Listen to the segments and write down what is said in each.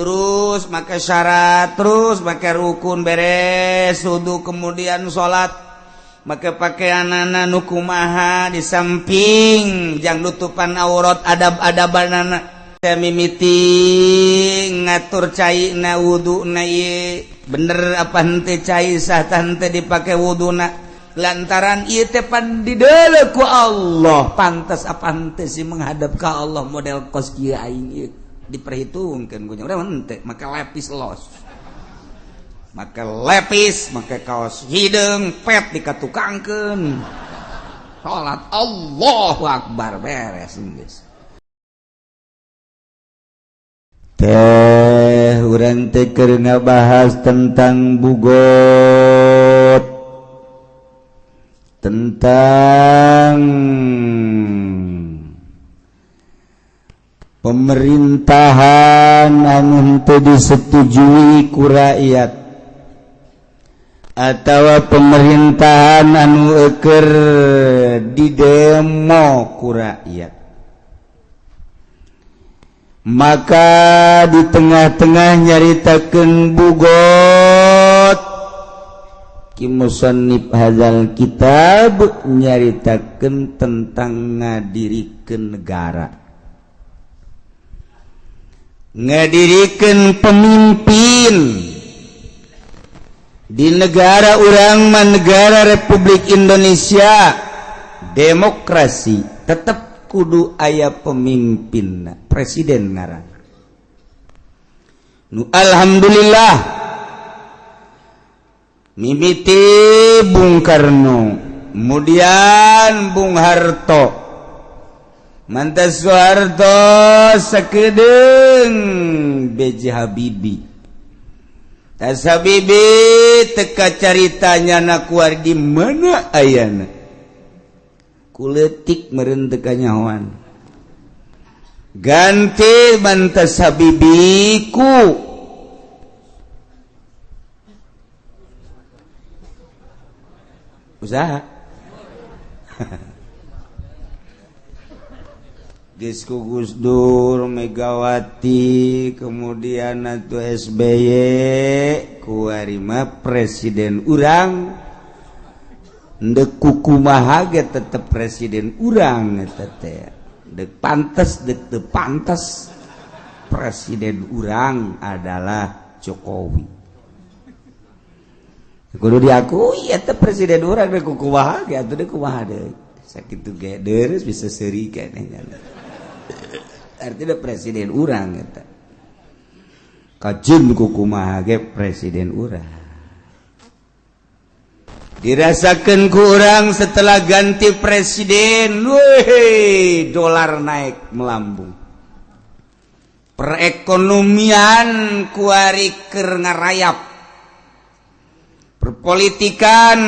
Terus make syarat, terus make rukun, beres wudu, kemudian salat, make pakaianana nu kumaha, di samping jang nutupan aurat, adab-adabanana. Mimiti ngatur cai na wudhu na, bener apa hente, cai sah hente dipake wudhu na, lantaran ieu teh pan dideuleu ku Allah. Pantas apa hente sih menghadap ke Allah model kos kieu aing ieu, diperhitungkeun ku urang hente. Make lepis los, make lepis, make kaos hideung pet dikatukangkeun, salat Allahu Akbar, beres geus. Teh urang teh keur ngabahas tentang bughot, tentang pemerintahan anu henteu disetujui ku rakyat atau pemerintahan anu eker di demo ku rakyat. Maka di tengah-tengah nyaritakeun bughot, ki musannif hadzal kitab nyaritakeun tentang ngadirikeun negara, ngadirikeun pemimpin di negara urang mah, negara Republik Indonesia demokrasi, tetap kudu aya pemimpin, presiden ngaran nu alhamdulillah mimiti Bung Karno, kemudian Bung Harto, mantas Soeharto, sakedeung B.J. Habibie. Tas Habibie teka caritanya na kuar di mana ayana, kuletik meureun teu kanyahoan. Ganti mantas Habibie ku usaha. Geus ku Gus Dur, Megawati, kemudian atuh SBY, kuari mah presiden urang. Ndek kukumaha ge tetep presiden urang eta teh, dek pantes dek teu pantes, presiden urang adalah Jokowi. Kudu diakui eta presiden urang, dek kukumaha ge atuh, dek kumaha deui, sakitu ge deres bisa seuri keneh. Artinya presiden urang eta kajun kukumaha ge presiden urang. Dirasakan kurang setelah ganti presiden, weh, dolar naik melambung, perekonomian kuari keur ngarayap, perpolitikan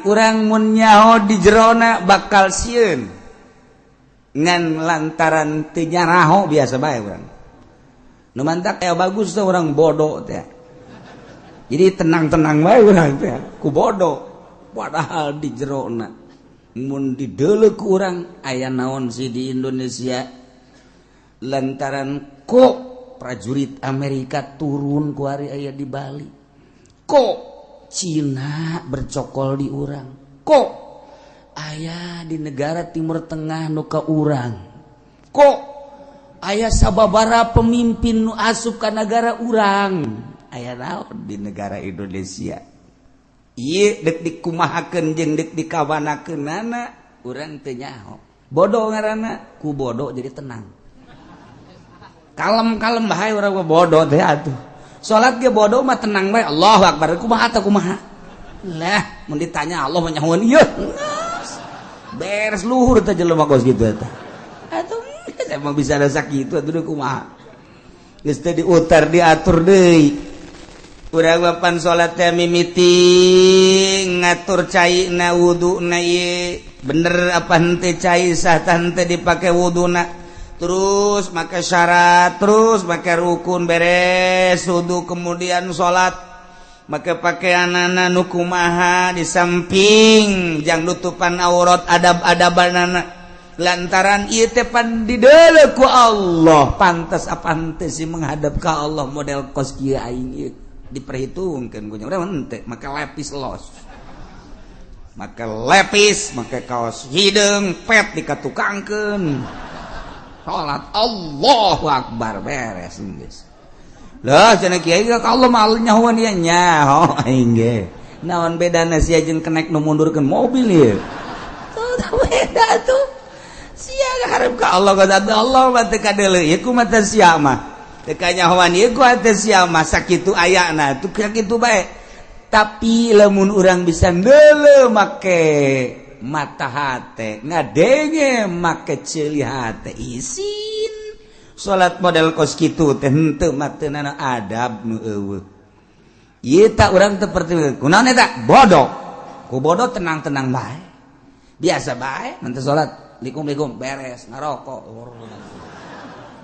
urang mun nyaho di jerona bakal sieun, ngan lantaran teu nyaraho biasa bae urang. Nu mantak aya bagus tuh orang bodoh teh, jadi tenang-tenang bae urang teh ku bodoh. Padahal di jerona mun dideuleu ku urang aya naon sih di Indonesia, lantaran kok prajurit Amerika turun kuari aya di Bali, kok Cina bercokol di urang, kok aya di negara Timur Tengah nu ka urang, kok aya sababara pemimpin nu asup ka negara urang, aya naon di negara Indonesia. Ieu dek dikumahakeun jeung dek dikawanakeunana urang teu nyaho. Bodoh ngaranna, ku bodoh jadi tenang, kalem-kalem bae urang mah, bodoh teh atuh. Salat ge bodoh mah tenang bae, Allahu akbar, kumaha teh, kumaha lah. Mun ditanya Allah mah nyahoan ieu beres luhur teh jelema kos kitu eta atuh. Emang bisa ada sakitu atuh, kumaha geus teh diutar diatur deui. Urang papan salat teh mimiti ngatur cai na wudu na, bener apa hente, cai sah hente dipake wudu na, terus make syarat, terus make rukun, beres wudu, kemudian salat, make pakaianana nu kumaha, di samping jang nutupan aurat, adab-adabanana. Lantaran ieu teh pan dideuleu ku Allah, pantas apa henteu sih menghadap ka Allah model kos kieu aing ieu diperhitungkeun ku nya. Urang henteu make lepis los. Make lepis, make kaos hideung, pet dikatukangkeun. Salat Allahu Akbar beres geus. Lah cenah kiai ka Allah mah nyahoan ieu nyaho aing ge. Naon bedana sia jeung kenek nu mundurkeun mobil ieu? Tuh beda tuh. Sia hareup ka Allah ka Allah mah teu kadeuleu ieu ku mata sia mah. Teu kanyahoan ieu ku hate sia mah sakitu ayana tuh kitu bae. Tapi lamun urang bisa ndeuleu make mata hate, ngadenge make ceuli hate, isin salat model kos kitu teh henteu mah teu nana adab nu eueuh. Ieu tak urang teu perti kunaon eta bodoh. Ku bodoh tenang-tenang bae. Biasa bae nanti salat likum-likum beres ngarokok.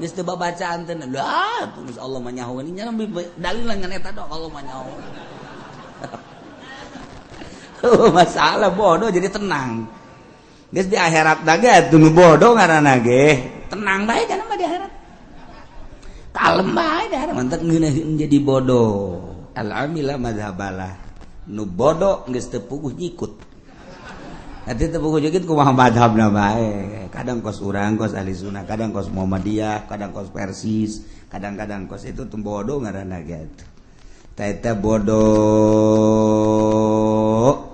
Geus teu babacaan teh lah geus Allah mah nyahoeun nya dalil ngan eta doh Allah mah nyahoeun. Masalah bodoh jadi tenang. Geus di akhirat da ge atuh nu bodoh ngaranna ge tenang bae kana mah di akhirat. Kalem bae di akhirat mantak ngeunaheun jadi bodoh. Al amila madhabalah. Nu bodoh geus teu puguh nyikut. Nanti teu puguh nyikut kumaha madhabna bae. Kadang kos urang kos ahli sunnah, kadang kos Muhammadiyah, kadang kos Persis, kadang-kadang kos itu teu bodoh ngaranna ge atuh. Eta bodoh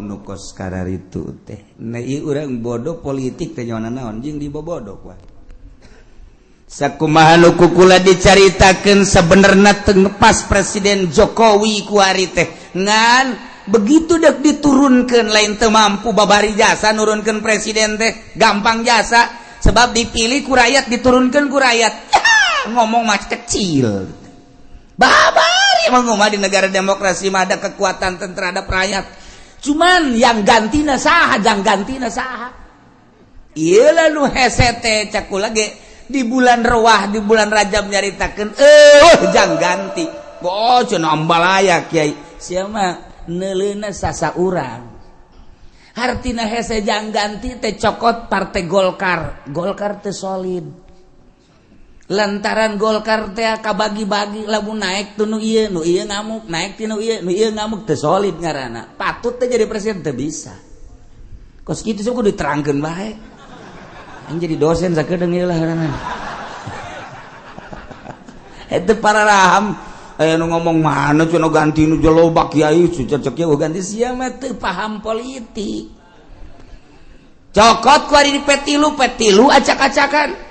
nu kos kararitu teh. Nah ieu urang bodoh politik teh nyaona naon jeung dibobodoh kuah. Sakumaha nu kukula dicaritakeun sebenarnya teu pas Presiden Jokowi kuari teh. Ngan begitu dek diturunkeun lain teu mampu babari jasa nurunkeun presiden teh gampang jasa sebab dipilih ku rakyat diturunkeun ku rakyat. Ngomong mah kecil. Babari emang ngomong di negara demokrasi mah ada kekuatan terhadap rakyat. Cuman yang gantina saha, jang gantina saha. Ieu lah nu hese teh cak kula ge di bulan Rewah, di bulan Rajab nyaritakeun jang ganti. Oh cenah ambalaya kiai. Sia mah neuleuna sasa urang. Hartina hese jang ganti teh cokot partai Golkar. Golkar teh solid. Lantaran Golkar teh kabagi-bagi lamun naik tuh nu ieu ngamuk, naik ti nu ieu ngamuk teu solid ngaranna. Patut teh jadi presiden teu bisa. Kos kitu sok kudu diterangkeun bae. Aing jadi dosen sakedeung ieu lah ngaranna. Eta para raham aya nu ngomong mana cenah ganti nu loba kiai cocok kieu ganti sia mah teu paham politik. Cokot ku ari di P3, P3 acak-acakan.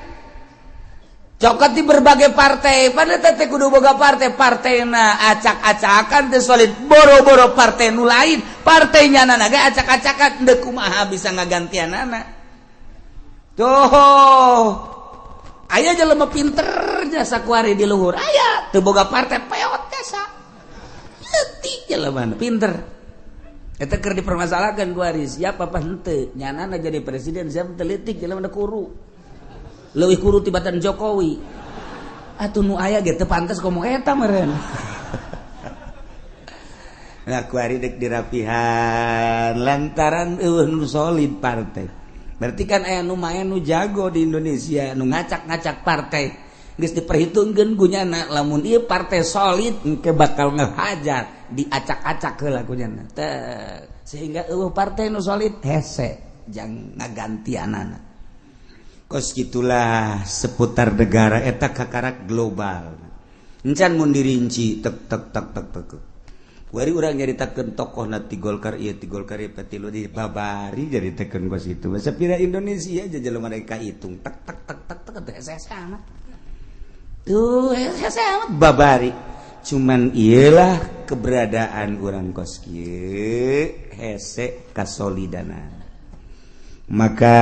Cokot di berbagai partai, pada teh kudu boga partai, partaina acak-acakan teh solid, boro-boro partai nu lain, partainya nana ge acak-acakan, deuk kumaha bisa ngagantianana. Tuh, aya jelema pinter jasa kuari di luhur, aya teu boga partai peot jasa. Leutik jelema pinter. Eta keur dipermasalahkan kuari, siapa apa henteu, nyanana jadi presiden siapa teu leutik jelema kuru. Leuwih kuru tibatan Jokowi. Atuh nu aya ge teu pantes ngomong eta meureun. Nah kuari dek dirapihan lantaran eueuh nu solid partai. Berarti kan aya nu main nu jago di Indonesia nu ngacak-ngacak partai. Geus diperhitungkeun ku nyana lamun ieu partai solid engke bakal ngehajar diacak-acak heula ku nyana. Teh sehingga eueuh partai nu solid hese jang ngagantianana. Kos gitulah seputar negara eta kakarak global. Encan mun dirinci tek tek tek tek tek. Wari urang nyaritakeun tokoh na ti Golkar ieu ti Golkar ieu P3 di babari nyaritakeun kos itu. Masa pira Indonesia aja jelema mereka hitung tek tek tek tek tek teh hese amat. Tuh hese amat babari. Cuman iyalah keberadaan urang kos kieu hese kasolidana. Maka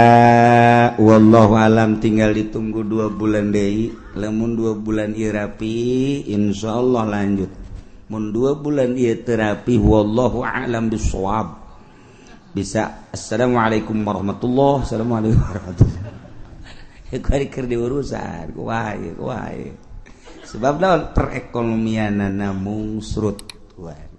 wallahu alam tinggal ditunggu 2 bulan deui. Lamun 2 bulan ieu rapi insyaallah lanjut. Mun 2 bulan ieu teu rapi wallahu a'lam bissawab. Bisa assalamualaikum warahmatullahi assalamualaikum warahmatullahi. Kuari keur diurusan kumaha kumaha. Sebab naon perekonomianana mungsrut kuari.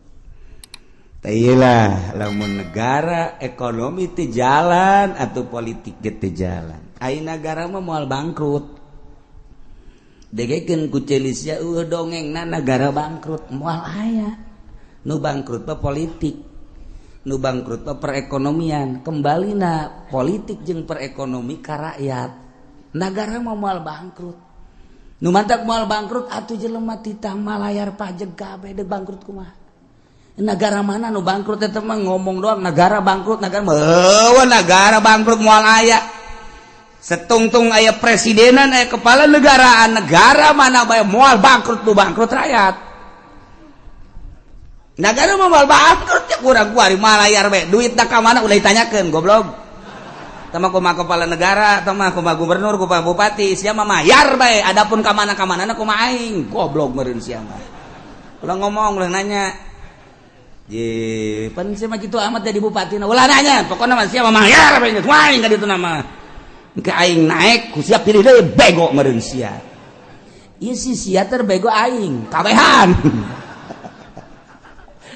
Tailah lamun negara ekonomi teu jalan atau politik ge teu jalan. Ai negara mah moal bangkrut. Degekeun ku ceuli sia, eueuh dongengna negara bangkrut, moal aya. Nu bangkrut mah politik, nu bangkrut mah perekonomian. Kembalina politik jeung perekonomi ka rakyat, negara mah moal bangkrut. Nu mantak moal bangkrut atuh jelema titah malayar pajak kabeh, deuk bangkrut kumaha? Negara mana nu bangkrut? Eta mah ngomong doang negara bangkrut. Negara mah, negara bangkrut moal aya. Setungtung aya presidenan, aya kepala negaraan, negara mana bae moal bangkrut. Nu bangkrut rakyat. Negara mah moal bangkrut ya. Kurang kuari malayar bae, duit ka mana ulah ditanyakeun, goblok. Tama kumaha kepala negara, tama kumaha gubernur, kumaha bupati, sia mah mayar bae. Adapun ka mana ka mana kumaha aing, goblok meureun sia mah. Ulah ngomong, ulah nanya. Je, pan sia mah kitu amat jadi bupati, ulah nanya. Pokokna mah sia mah mayar bae geus aing ka ditu nama. Ke aing naik, ku sia pilih deui, bego meureun sia. Ieu si sia terbego aing, kabehan.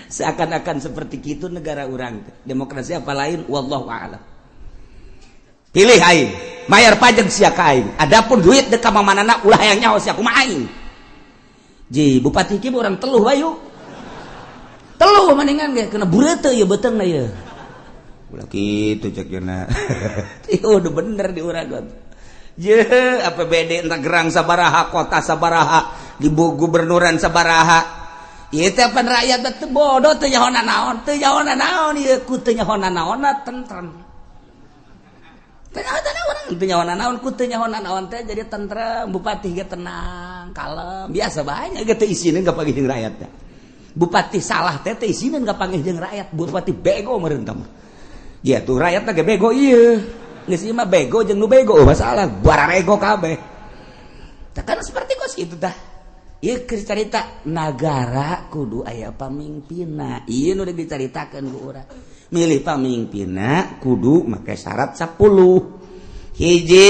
Seakan-akan seperti itu negara urang. Demokrasi apa lain, wallahu a'lam. Pilih aing, bayar pajak sia ka aing. Adapun duit dek ka manana ulah hayang nyaho sia, kumaha aing. Ji, bupati ki urang teluh bayu. Teluh mendingan ge kena bureute ieu beuteungna ieu. Ulah kitu cek yeuna. Ieu udah bener di urang. Je, APBD entah gerang sabaraha, kota sabaraha, di gubernuran sabaraha. Ieu teh pan rakyat teh bodoh, teu nyaho naon, teu nyaho naon ieu ku teu nyaho naon tentrem. Teu nyaho naon, teu nyaho naon, ku teu nyaho naon teh jadi tentrem, bupati ge tenang, kalem, biasa banyak ge teu isineun ka panggih jeung rakyat teh. Bupati salah teh teu isineun ka panggih jeung rakyat, bupati bego meureun tah mah. Ya tuh rakyat teh bego ieu. Geus ieu mah bego jeung nu bego masalah, bararego kabeh. Tah kan seperti kos kitu tah. Ieu keur carita nagara kudu aya pamimpinna. Ieu nu dicaritakeun ku urang. Milih pamimpinna kudu make syarat 10. Hiji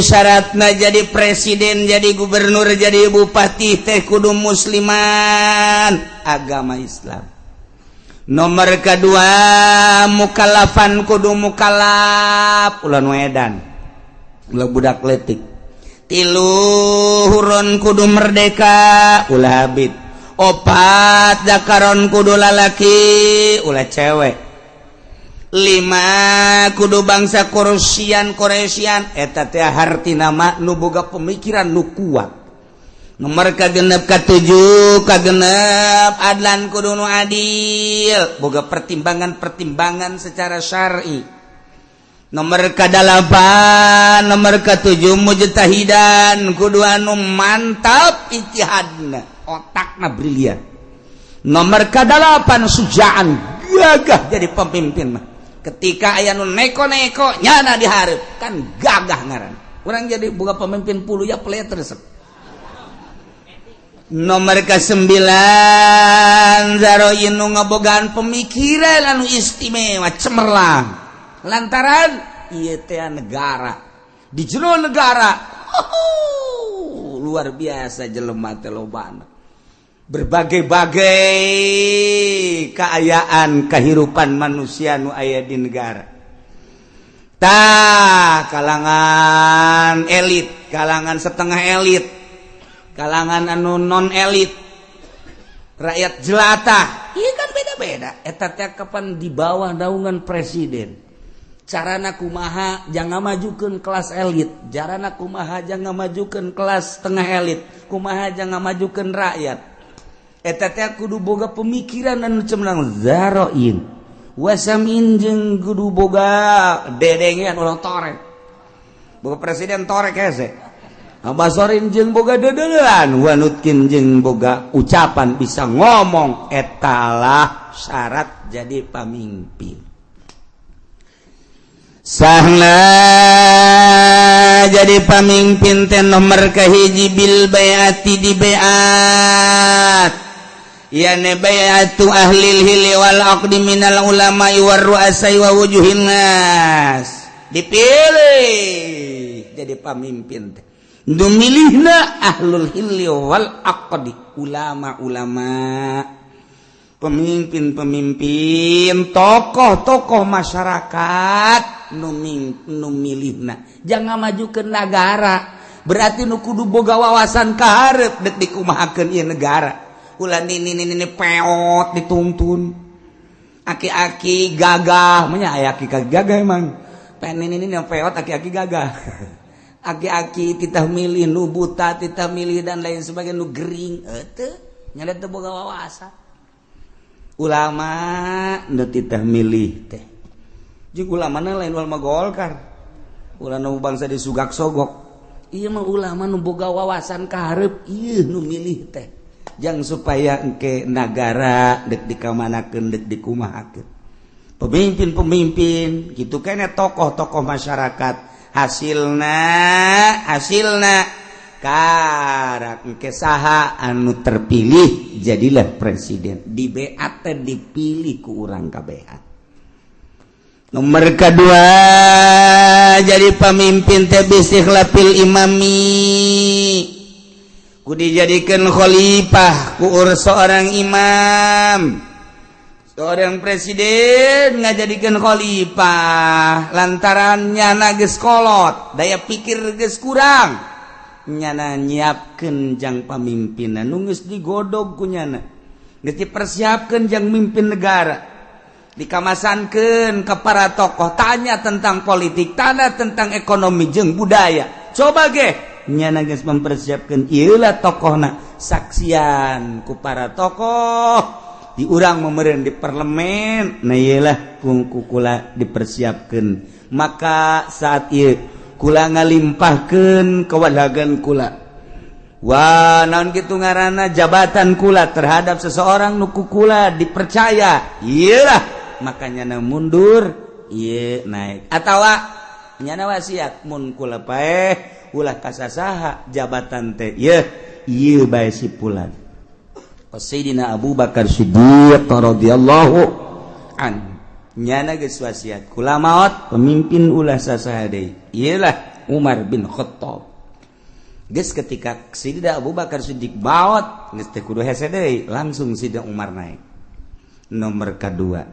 syaratna jadi presiden, jadi gubernur, jadi bupati teh kudu musliman, agama Islam. Nomor kedua, mukallafan, kudu mukallaf, ulah nu edan, ulah budak letik. Tilu, hurron, kudu merdeka, ulah abid. Opat, dakaron, kudu lalaki, ulah cewek. Lima, kudu bangsa Quraisyan. Quraisyan eta teh hartina mah nu boga pemikiran nu kuat. Nomor kagenep, katujuh, kagenep, adlan, kudu nu adil, boga pertimbangan-pertimbangan secara syar'i. Nomor kadalapan, nomor ketujuh, mujtahidan, kudu anu mantap ijtihadna, otakna brilian. Nomor kadalapan, sujaan, gagah jadi pemimpin mah. Ketika aya nu neko-neko, nyana dihareup, kan gagah ngaran. Urang jadi boga pemimpin puluh ya player resep. Nomor ke-9, zaroin, nu ngabogaan pemikiran anu istimewa, cemerlang, lantaran ieu teh negara, di jero negara luar biasa jelema teh lobana, berbagai-bagai keayaan kehidupan manusia nu aya di negara. Tah, kalangan elit, kalangan setengah elit, kalangan anu non elit, rakyat jelata, iya kan beda-beda. Eta teh kapan di bawah naungan presiden, carana kumaha jangan majukan kelas elit, carana kumaha jangan majukan kelas setengah elit, kumaha jangan majukan rakyat. Eta teh kudu boga pemikiran anu cemerlang, zaroin wasamin, jeung kudu boga dedengean, ulah torek. Boga presiden torek hese. Basorin jeung boga dedelan, wanutkin jeung boga ucapan, bisa ngomong. Etalah syarat jadi pamimpin. Sahna jadi pamimpin teh? Nomor kahiji, bil baiati, di baiat, yani baiatu ahlil hilli wal aqdi minal ulama war ru'asai wa wujuhin nas. Dipilih jadi pamimpin teh dumilihna ahlul hilli wal aqdi, ulama-ulama, pemimpin-pemimpin, tokoh-tokoh masyarakat. nu milihna jang ngamajukeun negara. Berarti nu kudu boga wawasan kaharep dek dikumahakeun ieu negara. Ulah nini nini peot dituntun, aki-aki gagah nya, aya aki gagah emang. Pengen nini nini peot, aki-aki gagah, aki-aki titah milih nu buta, titah milih dan lain sebagainya, nu gering teu nya, teu boga wawasan. Ulama nu titah milih teh jeung ulama lain ulama Golkar, ulah nu bangsa disugak sogok. Ieu mah ulama nu boga wawasan kaharep, ieu nu milih teh jang supaya engke nagara dek dikamanakeun, dek dikumahakeun. Pemimpin-pemimpin gitu kene, tokoh-tokoh masyarakat, hasilna hasilna karak engke saha anu terpilih jadilah presiden, di BAT dipilih ku urang kabehan. Nomor kedua, jadi pemimpin teh bistikhlafil imami, ku dijadikan khalifah ku seorang imam. Seorang presiden ngajadikan khalifah lantaran nyana geus kolot, daya pikir geus kurang, nyana nyiapkeun jang pamimpinan nu geus digodog ku nyana, geus dipersiapkeun jang mimpin negara, dikamasankeun ke para tokoh, tanya tentang politik, tanya tentang ekonomi jeung budaya. Coba ge nyana geus mempersiapkeun, ieu lah tokohna, saksian ku para tokoh di urang memeren di parlemen. Nah, iyalah kula dipersiapkan. Maka saat ieu kula ngalimpahkeun kewadagan kula. Wah, naon kitu ngaranna, jabatan kula terhadap seseorang nu ku kula dipercaya, iyalah makanya na mundur, ieu naik, atawa nyana wasiat mun kula paeh ulah kasasaha jabatan teh, ieu ieu bae si pulan. Sayyidina Abu Bakar Siddiq radhiyallahu an nyana geus wasiat, kula maot pemimpin ulah sasaha deui, iyalah Umar bin Khattab. Geus ketika Sayyidina Abu Bakar Siddiq maot, geus teu kudu hese deui, langsung Sayyidina Umar naik. Nomor kedua.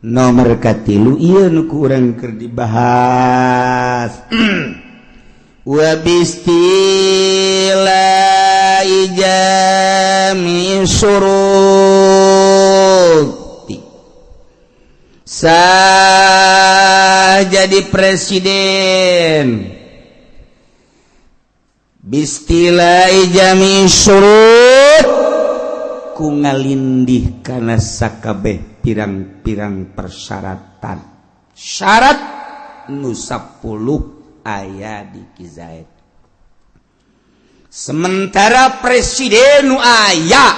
Nomor katilu, ieu nu ku urang keur dibahas, wa bistila jami syuruti, sah jadi presiden bistilai jami syurut ku ngalindih kana sakabeh pirang-pirang persyaratan, syarat nu 10 aya di Ki Zaid. Sementara presiden nu aya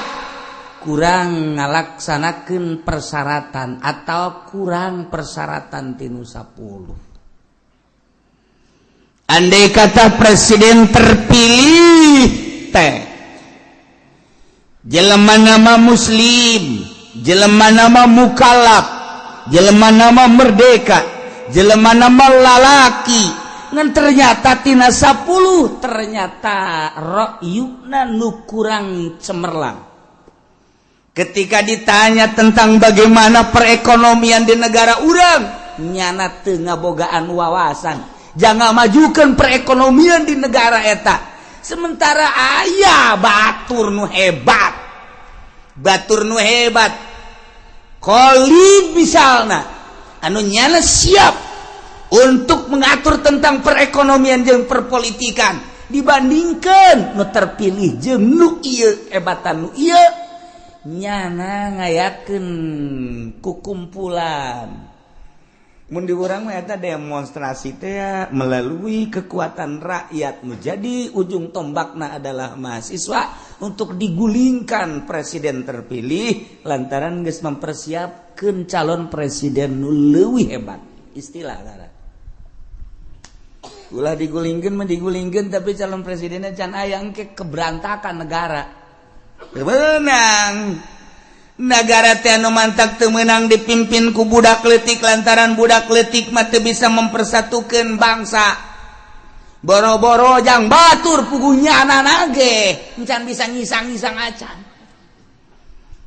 kurang ngalaksanakeun persyaratan atau kurang persyaratan tinu 10. Andai kata presiden terpilih teh jelema nama muslim, jelema nama mukalaf, jelema nama merdeka, jelema nama lalaki, ngan ternyata tina 10 ternyata ra'yuna nu kurang cemerlang. Ketika ditanya tentang bagaimana perekonomian di negara urang, nyana teu ngabogaan wawasan jang majukan perekonomian di negara eta. Sementara aya batur nu hebat, batur nu hebat Khalid misalnya, anu nyana siap untuk mengatur tentang perekonomian jeung perpolitikan, dibandingkan nu terpilih jeung nu ieu, hebatan nu ieu. Nyana ngayakeun kukumpulan, mun di urang mah eta demonstrasi teh melalui kekuatan rakyat, menjadi ujung tombakna adalah mahasiswa untuk digulingkan presiden terpilih lantaran geus mempersiapkan calon presiden nu leuwih hebat. Istilah ngaran ulah digulingkeun mah digulingkeun, tapi calon presidennya can aya, engke keberantakan negara. Menang negara teh anu mantak teu meunang dipimpin ku budak leutik, lantaran budak leutik mah teu bisa mempersatukan bangsa. Boro-boro jang batur, puguhnya anak ge encan bisa ngisang-ngisang acan.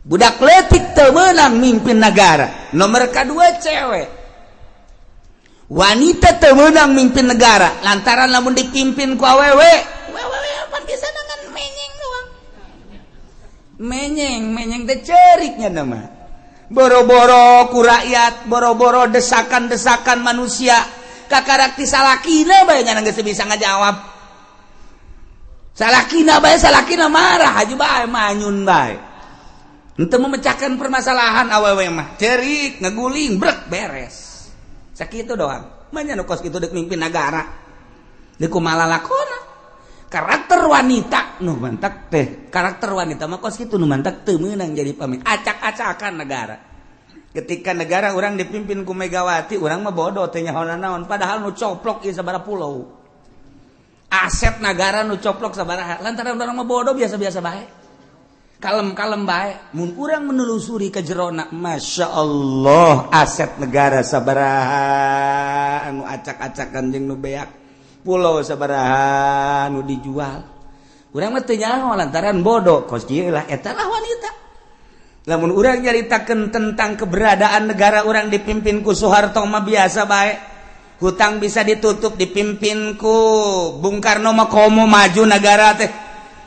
Budak leutik teu meunang mimpin negara. Nomor kedua, cewek. Wanita teu meunang mimpin negara lantaran lamun dipimpin ku awewe, awewe apa bisa dengan menyeng doang. Menyeng, menyeng teh ceriknya nama. Boro-boro ku rakyat, boro-boro desakan-desakan manusia, kakarak ti salakina bae geus bisa ngajawab. Salakina bae, salakina marah aja bae, manyun bae. Untuk memecahkan permasalahan awewe mah cerik, ngeguling, brek, beres. Sakitu doang. Manya nu kos kitu dek mimpin negara? Deuk kumaha lalakona? Karakter wanita nu mantak teh, karakter wanita mah kos kitu, nu mantak teu meunang jadi pemimpin. Acak-acakan negara. Ketika negara urang dipimpin ku Megawati, urang mah bodoh teh nyaho naon, padahal nu coplok ieu sabaraha pulau. Aset negara nu coplok sabaraha? Lantaran urang mah bodoh, biasa-biasa bae. Kalem-kalem bae. Mun urang menelusuri ke jerona, Masya Allah, aset negara sabaraha anu acak-acakan jeung nu beak, pulau sabaraha nu dijual, urang mah teu nyaho lantaran bodoh. Kos kieu lah, eta lah wanita. Lamun urang nyaritakeun tentang keberadaan negara urang dipimpin ku Soeharto mah biasa bae, hutang bisa ditutup. Dipimpin ku Bung Karno mah komo maju negara teh,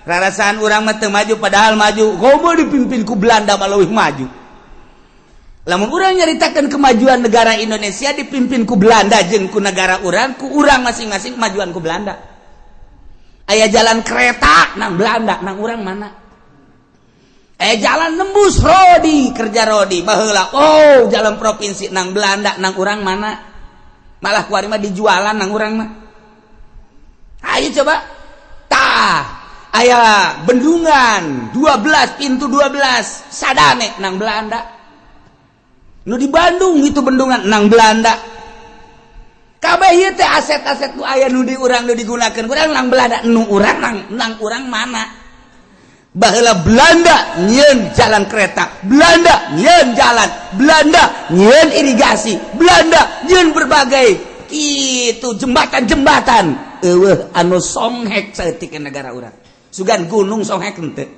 rarasaan urang mah teu maju, padahal maju. Komo dipimpin ku Belanda mah leuwih maju. Lamun urang nyaritakeun kemajuan negara Indonesia dipimpin ku Belanda jeung ku negara urang, ku urang masing-masing, kemajuan ku Belanda. Aya jalan kereta nang Belanda, nang urang mana? Eh, jalan nembus rodi kerja rodi baheula, oh, jalan provinsi nang Belanda, nang urang mana? Malah kuari mah dijualan nang urang mah. Ayo coba tah, aya bendungan 12 pintu, 12 sadane nang Belanda. Nu di Bandung itu bendungan nang Belanda. Kabeh ieu teh aset-aset nu aya, nu di urang, nu digunakeun urang, nang Belanda. Nu urang nang urang mana? Baheula Belanda nyieun jalan kereta, Belanda nyieun jalan, Belanda nyieun irigasi, Belanda nyieun berbagai itu jembatan-jembatan. Eueuh anu songhek saeutik negara urang. Sugan gunung songhek henteu,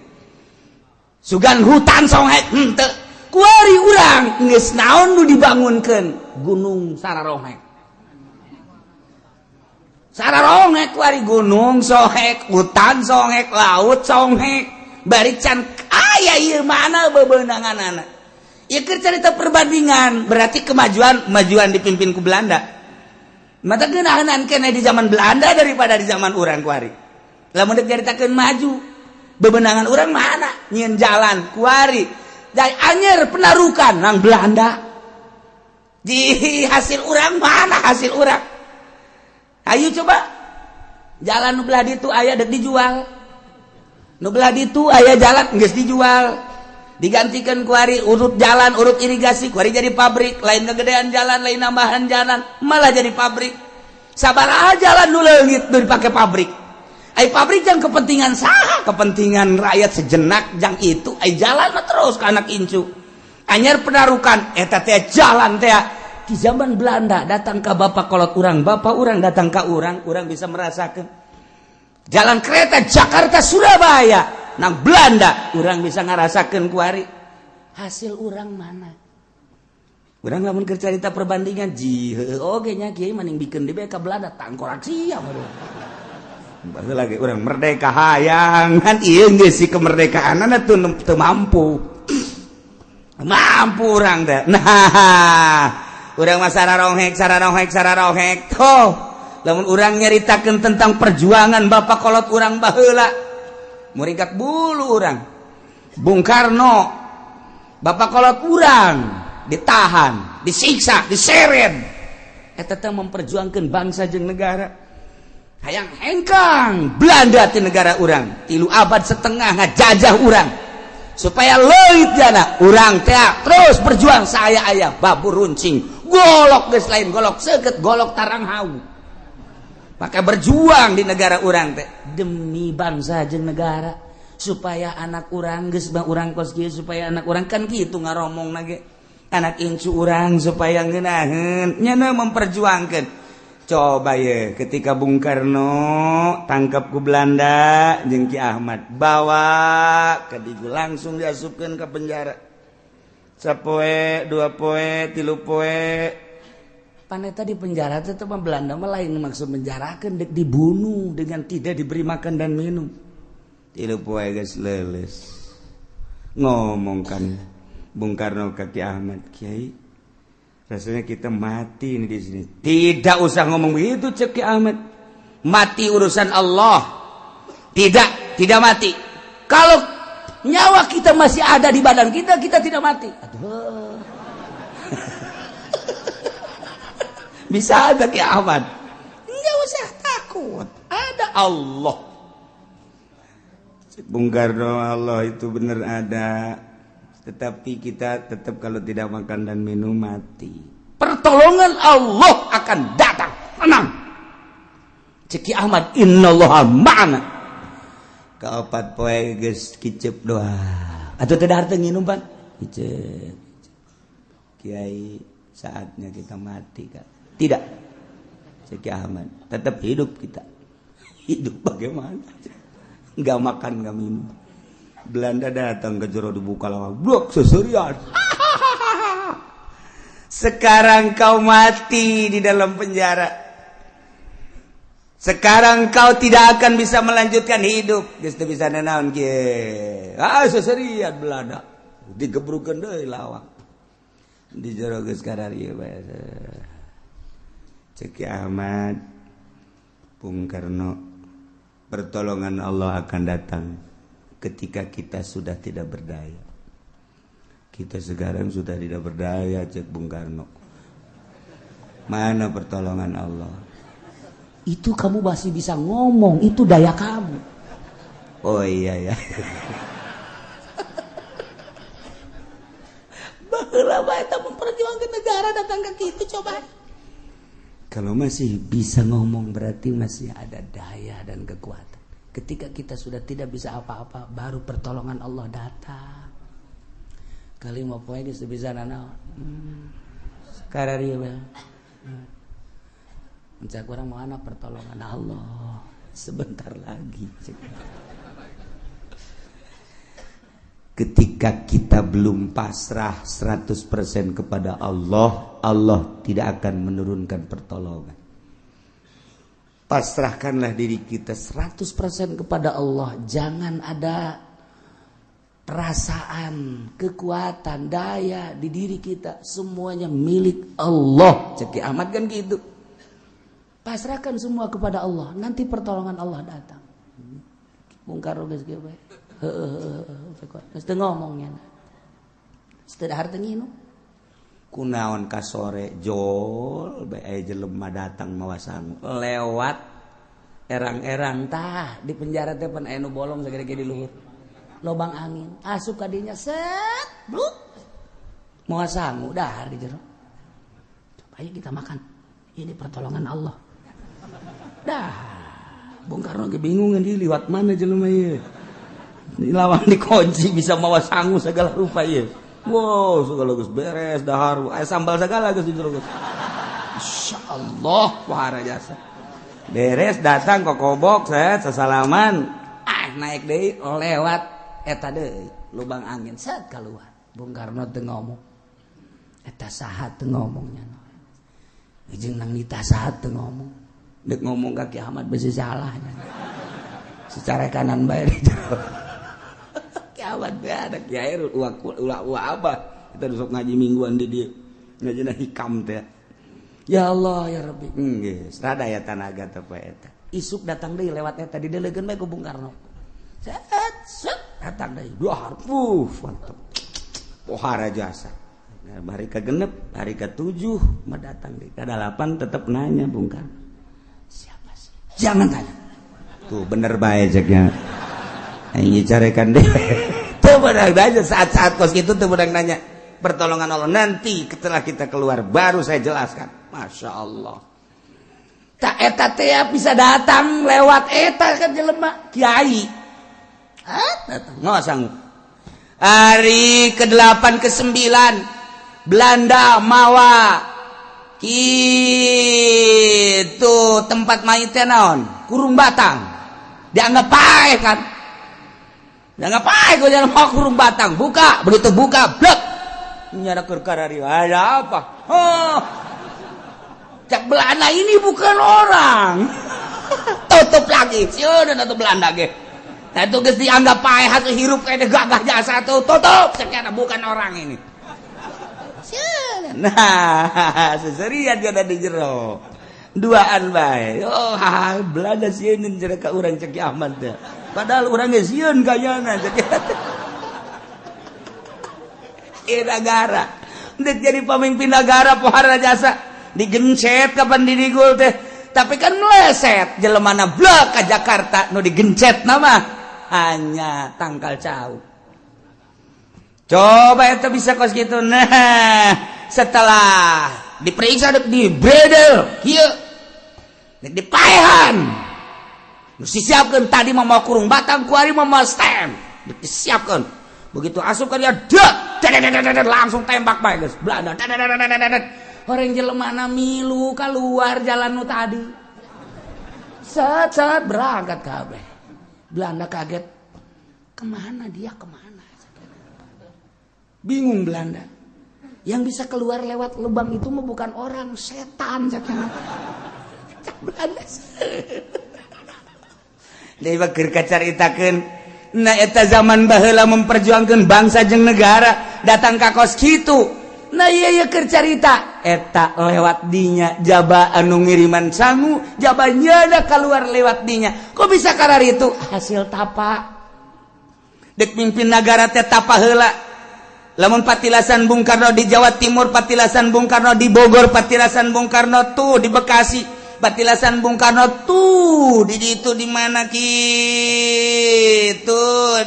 sugan hutan songhek henteu. Kuari urang geus naon nu dibangunkeun? Gunung sararohek, sararohek kuari. Gunung sohek, hutan songhek, laut songhek, bari can aya ieu. Mana bebenangan anak? Ya, cerita perbandingan berarti kemajuan, kemajuan dipimpin ku Belanda. Mata geunahan kene di zaman Belanda daripada di zaman urang kuari. Lamun dek nyaritakeun maju, bebenangan urang mana? Nyieun jalan kuari dari Anyer Penarukan nang Belanda. Di hasil urang mana? Hasil urang, ayo coba, jalan nu belah ditu aya, dek dijual. Nu belah ditu aya jalan, geus dijual, digantikan kuari urut jalan, urut irigasi, kuari jadi pabrik. Lain kegedean jalan, lain nambahan jalan, malah jadi pabrik. Sabar aja, jalan nu leungit nu dipakai pabrik. Ai pabrik jang kepentingan saha? Kepentingan rakyat sejenak jang itu, ai jalan mah terus ke anak incu. Anyar Penarukan eta teh jalan teh di zaman Belanda datang ke bapak kolot urang, bapak urang datang ke urang, urang bisa merasakan jalan kereta Jakarta Surabaya nang Belanda, urang bisa ngerasakan kuari. Hasil urang mana? Urang lamun keur carita perbandingan ji, oge nya kiai maning bikin di ka Belanda tangkorak sia. Baru lagi urang merdeka hayang kan, ieu geus si kemerdekaan tuh teu mampu, mampu urang teh. Nah, urang mah sararonghek, sararonghek, sararonghek. Toh lamun urang nyaritakeun tentang perjuangan bapak kolot urang baheula, muringkak bulu urang. Bung Karno, bapak kolot urang, ditahan, disiksa, diseret, eta teh memperjuangkan bangsa jeung negara, hayang hengkang Belanda di negara urang. 3 abad setengah ngajajah urang supaya leuit jana urang teh terus berjuang. Saya ayah babur runcing, golok geus lain golok seukeut, golok tarang hau. Maka berjuang di negara urang teh demi bangsa jeung negara, supaya anak urang geus bang urang kos kieu, supaya anak urang kan kitu ngaromong nage, anak incu urang supaya ngeunaheun nyana memperjuangkan. Coba ya, ketika Bung Karno tangkap ku Belanda jeung Ki Ahmad, bawa ke Digu, langsung diasupkeun ke penjara. Sapoe, 2 poe, 3 poe. Paneta di penjara teh mah Belanda mah lain maksud menjarakeun, dek dibunuh dengan tidak diberi makan dan minum. 3 poe geus leuleus. Ngomong kan Bung Karno ke Ki Ahmad, "Kiai, rasanya kita mati ini di sini." "Tidak usah ngomong begitu," cek Ki Ahmad. "Mati urusan Allah. Tidak, tidak mati. Kalau nyawa kita masih ada di badan kita, kita tidak mati." Aduh. Bisa ada Ki Ahmad. Enggak usah takut. Ada Allah. Cek Bung Karno, Allah itu benar ada. Tetapi kita tetap kalau tidak makan dan minum mati. Pertolongan Allah akan datang. Tenang. Cek Ki Ahmad, innallaha ma'ana. Kaopat poe geus kicep doa. Atau tidak harta nginum, Pan? Kicep. "Kiai, saatnya kita mati, Kak." "Tidak." Cek Ki Ahmad, tetap hidup kita. Hidup bagaimana? Enggak makan, enggak minum. Belanda datang ke jero, dibuka lawang. Blok seserian. "Sekarang kau mati di dalam penjara. Sekarang kau tidak akan bisa melanjutkan hidup." Geus teu bisa nanaon kieu. Ah, seserian Belanda. Digebrukeun deui lawang. Di jero geus kararieu bae. Cek Ki Ahmad, "Bung Karno, pertolongan Allah akan datang ketika kita sudah tidak berdaya." "Kita sekarang sudah tidak berdaya," cek Bung Karno. "Mana pertolongan Allah?" Itu kamu masih bisa ngomong, itu daya kamu. Oh iya ya. Baheula bae eta memperjuangkan negara datang ke kitu coba. Kalau masih bisa ngomong berarti masih ada daya dan kekuatan. Ketika kita sudah tidak bisa apa-apa, baru pertolongan Allah datang. Kali mau poe geus bisa nanaon. Sekarang ieu bae. Mencak orang mana pertolongan Allah sebentar lagi. Ketika kita belum pasrah 100% kepada Allah, Allah tidak akan menurunkan pertolongan. Pasrahkanlah diri kita 100% kepada Allah. Jangan ada perasaan, kekuatan, daya di diri kita. Semuanya milik Allah. Cek Ki Ahmad kan gitu. Pasrahkan semua kepada Allah, nanti pertolongan Allah datang. Bung Karno geus kieu bae. Heeh heeh. Geus teu ngomongnya. Geus teu dahar teu nginum. Kunaon ka sore jol bae aya jelema datang mawa sangu lewat erang-erang tah di penjara teh pan aya nu bolong sagede di luhur. Lobang angin, asup ka dinya set, bluk. Mawa sangu dahar di jero. Coba ayo kita makan. Ini pertolongan Allah. Dah, Bung Karno kebingungan di liwat mana jelema ieu. Lawan dikunci bisa mawa sangu segala rupa ieu. Wow, segala geus beres dahar, aya sambal segala geus di jero geus. Insyaallah wahara jasa. Beres datang ke kobok saya sesalaman. Ah, naik deui lewat eta deui lubang angin set keluar. Bung Karno teu ngomong. Eta saha teu ngomongnya. Jeung nang nita saha teu ngomong. Dek ngomong ka Ki Ahmad besi salahnya. Secara kanan bae di jero. Ki Ahmad bae ada kiai ulah ulah apa. Kita besok ngaji mingguan di dieu. Ngajina hikam teh. Ya Allah ya Rabbi. Geus, rada ya tanaga teh poe eta. Isuk datang deui lewat eta didelegeun bae ku Bung Karno. Set set datang deui. Dua harpuf mantep. Pohara jasa. Nah, hari ke-6, hari ke-7 mah datang deui. Ke-8 tetep nanya Bung Karno. Siapa sih? Jangan tanya. Tuh bener bae ceknya. Aing carekan deh. Tuh bener aja saat-saat kos gitu tuh bener nanya. Pertolongan Allah nanti setelah kita keluar baru saya jelaskan. Masya Allah. Tak eta teh bisa datang lewat eta kan jelema kiai. Hah? Datang. Nggak sanggup. Hari ke-8 ke-9 Belanda mawa gitu tempat mayitnya naon kurung batang dianggap paeh kan dianggap paeh gue jangan mau kurung batang buka begitu buka blek nyara keur karari ada apa oh. Cak Belanda, ini bukan orang, tutup lagi. Sieun atuh Belanda ge. Nah, itu geus dianggap paeh atuh, hirup kayak gagah jasa tuh, tutup sekian, bukan orang ini. Nah, seserian ada di jero duaan bae. Oh, ha, Belanda sieun jero ka urang, cek Ahmad teh. Padahal urang ge sieun kayana, cek. Eh, negara dek jadi pemimpin negara, pohara jasa, digencet kapan didigul teh, tapi kan meleset jelemana blek ke Jakarta. Nu digencet nama hanya tangkal cau. Coba itu bisa kos gitu. Nah, setelah diperiksa, di bredel kieu, dipaehan, disiapkan tadi mau kurung batang kuari, mau stem disiapkan. Begitu asup kan dia dek langsung tembak bae, geus Belanda. Orang jelemana milu keluar jalan nu tadi, set set, berangkat kabeh. Belanda kaget, kemana dia, kemana? Bingung Belanda. Yang bisa keluar lewat lubang itu mah bukan orang, setan, cek Belanda. Deui keur kacaritakeun. Nah, eta zaman baheula memperjuangkan bangsa jeung negara datang ka kos kitu. Nah, iya iya, keur carita eta lewat dinya jaba anu ngiriman sangu, jaba nyada keluar lewat dinya. Kok bisa karar itu? Hasil tapa. Dek mimpin negara teh tapa heula. Lamun patilasan Bung Karno di Jawa Timur, patilasan Bung Karno di Bogor, patilasan Bung Karno tuh di Bekasi, patilasan Bung Karno tuh di itu di mana gitu,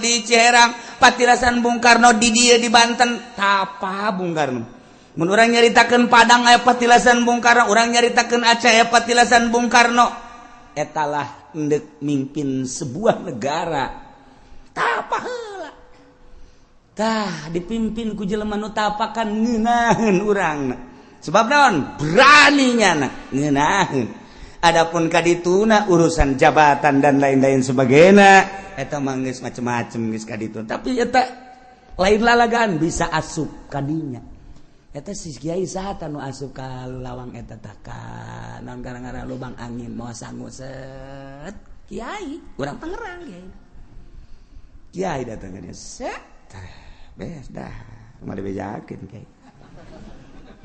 di Ciherang, patilasan Bung Karno di dia di Banten, tapa Bung Karno. Mun urang nyaritakeun Padang aya patilasan Bung Karno, urang nyaritakeun Aceh aya patilasan Bung Karno. Etalah endek mimpin sebuah negara. Tapa heula. Tah, dipimpin ku jelema nu tapakan ngeunaheun urang. Sebab naon? Beraninya na ngeunaheun. Adapun kadituna urusan jabatan dan lain-lain sebagainya, eta mah geus macem-macem, geus kaditu. Tapi eta lain lalagan bisa asup kadinya. Eta si kiai saha nu asup ka lawang eta tah, ka naon gara-gara lubang angin mau sangu set? Kiai urang Tangerang, kiai. Kiai datang ka dia, set. Beres dah, mau dibejakeun kiai.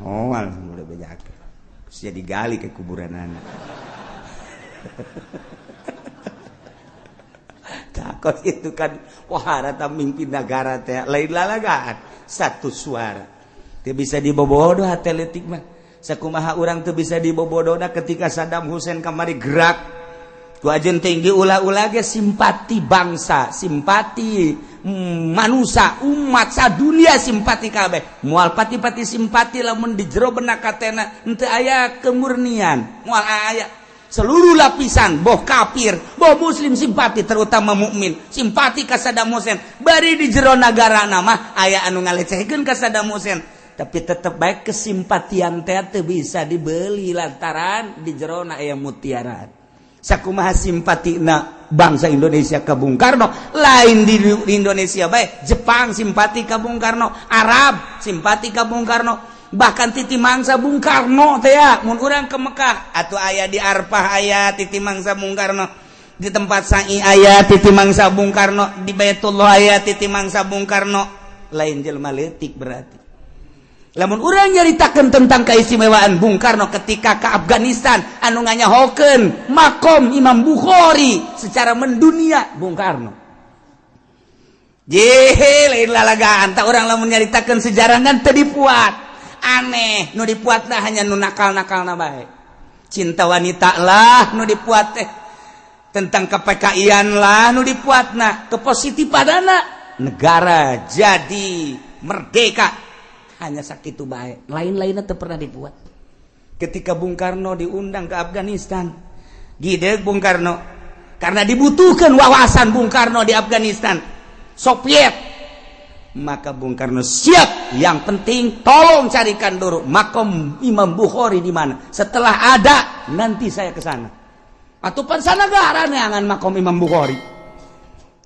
Oh, langsung udah bejakeun. Terus jadi gali ke kuburan anak. Takut itu kan wah, rata mimpin negara teh lain lalagaan, satu suara. Teu bisa dibobodo hate leutik mah. Sakumaha urang teu bisa dibobodona ketika Saddam Hussein kamari gerak ku ajen tinggi ulah-ulah ge simpati bangsa, simpati manusia, umat sadunia simpati kabeh. Moal pati-pati simpati lamun di jero benak katena henteu aya kemurnian, moal aya. Seluruh lapisan, boh kafir boh muslim simpati, terutama mukmin simpati ka Saddam Hussein. Bari di jero nagara nama aya anu ngalecehkeun ka Saddam Hussein, tapi tetap baik kesimpatian teh teu bisa dibeli lantaran di jero na aya mutiara. Sakumaha simpatina bangsa Indonesia ke Bung Karno, lain di Indonesia baik, Jepang simpati ke Bung Karno, Arab simpati ke Bung Karno, bahkan titi mangsa Bung Karno teh ya. Mun urang ke Mekah atau aya di Arfah, aya titi mangsa Bung Karno, di tempat sa'i aya titi mangsa Bung Karno, di Baitullah aya titi mangsa Bung Karno. Lain jelma leutik berarti lamun urang nyaritakeun tentang keistimewaan Bung Karno ketika ke Afghanistan, anu nganyahokeun makom Imam Bukhari secara mendunia Bung Karno. Jehe, lain lalagaan tak orang lamun nyaritakeun sejarah kan teu dipuat, aneh. Nu dipuat dah hanya nu nakal-nakal na bae, cinta wanita lah nu dipuat teh, tentang ke-PKI-an lah nu dipuatna, kepositifan negara jadi merdeka, hanya sakit baik, lain-lainnya teu pernah dibuat. Ketika Bung Karno diundang ke Afghanistan, gide Bung Karno karena dibutuhkan wawasan Bung Karno di Afghanistan Soviet, maka Bung Karno siap, yang penting tolong carikan dulu makom Imam Bukhari di mana, setelah ada nanti saya ke sana. Atau negara neangan makom Imam Bukhari.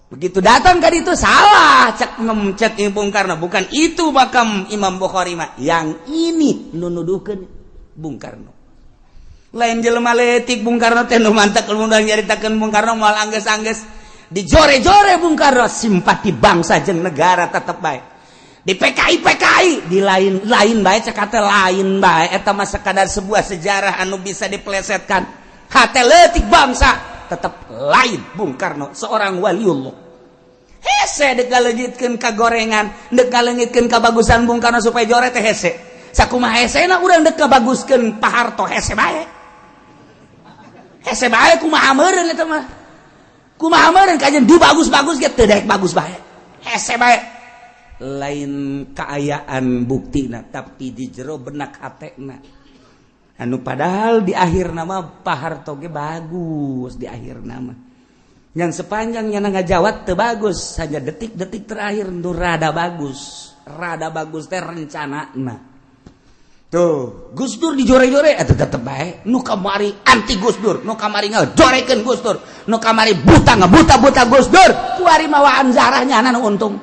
Begitu datang kan itu salah, cek cek Bung Karno, bukan itu makam Imam Bukhari mah, yang ini nunuduhkeun Bung Karno. Lain jelema leutik Bung Karno teh nu mantak mun nyaritakeun Bung Karno moal anggeus-anggeus dijore-jore Bung Karno simpati bangsa jeung negara tetep bae. Di PKI PKI di lain-lain bae cek kata lain bae eta mah sekadar sebuah sejarah anu bisa dipelesetkan. Hate leutik bangsa tetep lain Bung Karno seorang waliullah. Hese dek ngaleungitkeun ka gorengan, dek ngaleungitkeun kabagusan Bung Karno supaya jore teh hese. Sakumaha hesena urang dek ngabaguskeun Pak Harto hese bae. Hese bae kumaha meureun eta mah. Kumaha meureun kajian dibagus-bagus ge teu daek bagus bae. Hese bae. Lain kaayaan buktina tapi di jero benak hatena. Anu padahal di akhir nama Pak Harto ge bagus di akhir nama. Yang sepanjang nyana ngajawat teu bagus, hanya detik-detik terakhir nu rada bagus. Rada bagus teh rencanana. Tuh, Gus Dur dijore-jore eta tetep bae. Nu kamari anti Gus Dur, nu kamari ngajorekeun Gus Dur, nu kamari buta ngabuta-buta Gus Dur. Kuari mawaan zarah nyana nu untung.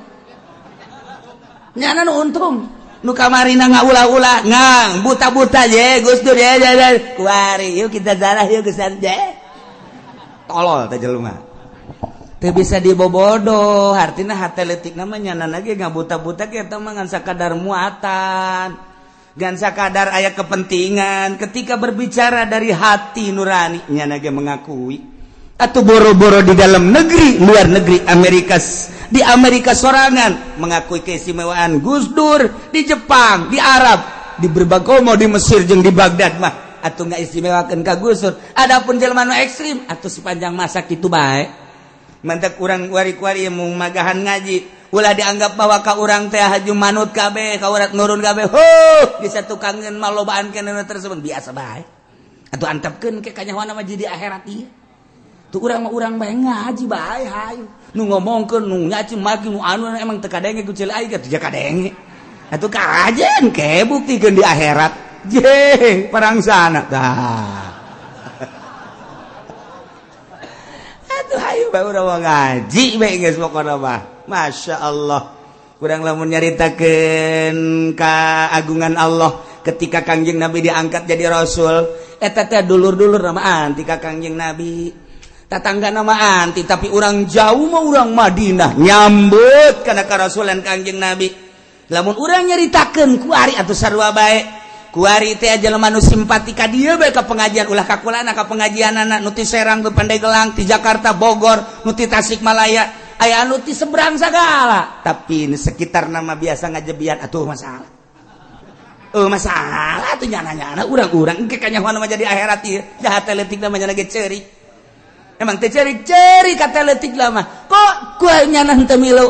Nyana nu untung. Nu kamari na ngaulah-ulah, ngang buta-buta je Gus Dur ya ya ya. Kuari yuk kita zarah yuk geus je. Tolol teh jelema. Teu bisa dibobodo, artina hate leutik mah nyana ge ngabuta-buta ge eta mah ngan sakadar muatan. Gan sakadar aya kepentingan ketika berbicara dari hati nurani nyana ge mengakui atau boro-boro di dalam negeri luar negeri Amerika di Amerika sorangan mengakui keistimewaan Gus Dur di Jepang di Arab di berbagai mau di Mesir jeung di Baghdad mah atau nggak istimewakan ka Gus Dur. Adapun jelema nu ekstrim atau sepanjang masa kitu bae mantak kurang wari-wari mau magahan ngaji ulah dianggap bahwa ka urang teh haju manut kabeh ka urang nurun kabeh ho bisa tukangeun malobaan keneh tersebut biasa bae atuh antepkeun ke kanyahoana mah jadi akhirat ieu tuh urang mah urang bae ngaji bae hayu nu ngomongkeun nu nyaci maki nu anu emang teu kadenge ku ceuli aing teu kadenge atuh kajen ke buktikeun di akhirat je perang sana tah atuh hayu bae urang mah ngaji bae geus pokona mah. Masya Allah kurang lamun nyaritakeun keagungan Allah ketika Kangjeng Nabi diangkat jadi rasul eta teh dulur-dulur nama anti ka Kangjeng Nabi tatangga nama anti tapi urang jauh mah urang Madinah nyambut kana karasulan Kangjeng Nabi lamun urang nyaritakeun kuari atuh sarua bae kuari teh jelema nu simpati ka dieu bae ka pengajian ulah ka kulana ka pengajianana nu ti Serang nu Pandeglang ti Jakarta Bogor nu ti Tasikmalaya aya anu ti seberang segala tapi ini sekitar nama biasa ngajebian atuh masalah masalah tuh nyana-nyana urang-urang engke kanyahoan mah jadi akhirat ieu jahat leutik namanya lagi ceurik emang teh ceurik-ceurik kata leutik lah mah kok kuah nyana henteu milu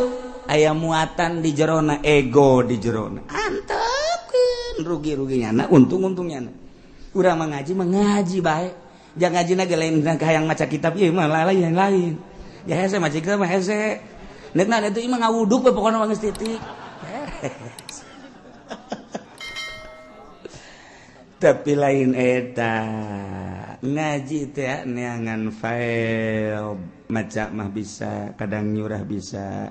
aya muatan di jerona ego di jerona antepkeun rugi-rugi nyana untung-untung nyana urang mah ngaji mah ngaji bae jangan ngaji na ge lain hayang maca kitab ieu mah lain lain ya hese maca kitab mah hese nek na itu imah ngawuduk we pokona mah geus titik. Tapi lain eta ngaji teh neangan file maca mah bisa kadang nyurah bisa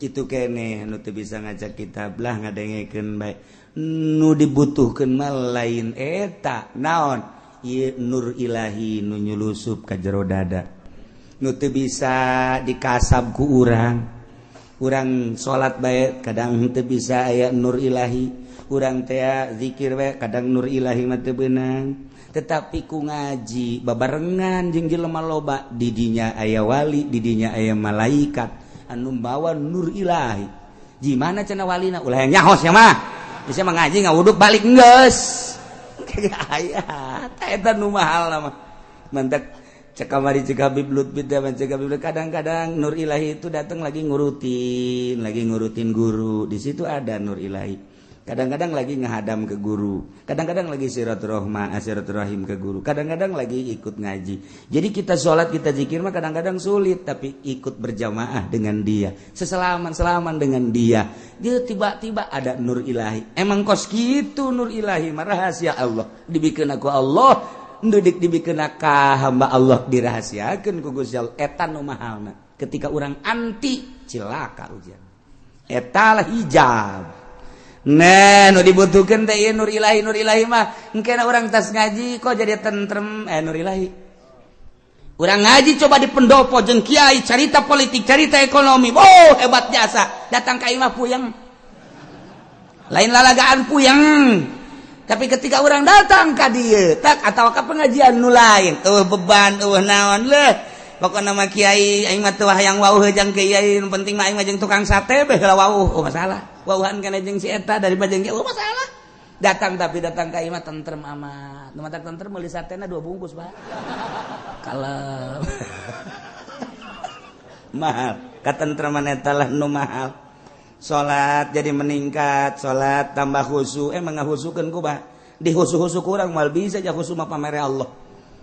itu kene nu teu bisa ngajak kitab lah ngadengekeun bae nu dibutuhkeun mah lain eta naon ieu nur ilahi nu nyulusup ka jero dada nu teu bisa dikasab ku urang urang salat bae kadang teu bisa aya nur ilahi urang teh zikir bae kadang nur ilahi mah teu beunang tetapi ku ngaji babarengan jeung jelema loba di dinya aya wali di dinya aya malaikat anu bawa nur ilahi gimana cenah walina ulah yang nyahos ya mah bisa mengaji ngawuduk balik geus aya eta nu mahal mah mantak cek kamari cek Habib Lutfi teh cek Habib kadang-kadang nur ilahi itu datang lagi ngurutin guru di situ ada nur ilahi kadang-kadang lagi ngahadam ke guru kadang-kadang lagi silaturahim ke guru kadang-kadang lagi ikut ngaji. Jadi kita sholat kita zikir mah kadang-kadang sulit tapi ikut berjamaah dengan dia seselaman-selaman dengan dia dia tiba-tiba ada nur ilahi emang kos gitu nur ilahi mah rahasia Allah dibikin aku Allah ndudik dibikin ka hamba Allah dirahasiakeun ku Gusti Allah eta nu mahalna ketika urang anti cilaka ujian eta lah hijab. Nah, nu dibutuhkan teh ieu nur ilahi. Nur ilahi mah engkena urang tas ngaji kok jadi tentrem, eh, nur ilahi. Urang ngaji coba di pendopo jeung kiai carita politik, carita ekonomi. Oh, hebat jasa. Datang ka imah puyeng. Lain lalagaan puyeng. Tapi ketika orang datang ka dieu tak atau ka pengajian nu lain, eueuh beban, eueuh naon leuh. Pokokna mah kiai aing mah teu hayang wauh jeung kiai, nu penting mah aing mah jeung tukang sate beh heula wauh. Oh, masalah. Wauhan kana jeung si eta daripada jeung kiai, oh masalah. Datang, tapi datang ka imah tentrem amat. Nu matak tentrem meuli satena dua bungkus, Pak. Kalem. Mahal. Katentreman eta lah nu mahal. Salat jadi meningkat, salat tambah khusyuk, emang ngahusukeun ku bah. Dihusu-husu kurang mal bisa ja khusyuk mah pamere Allah.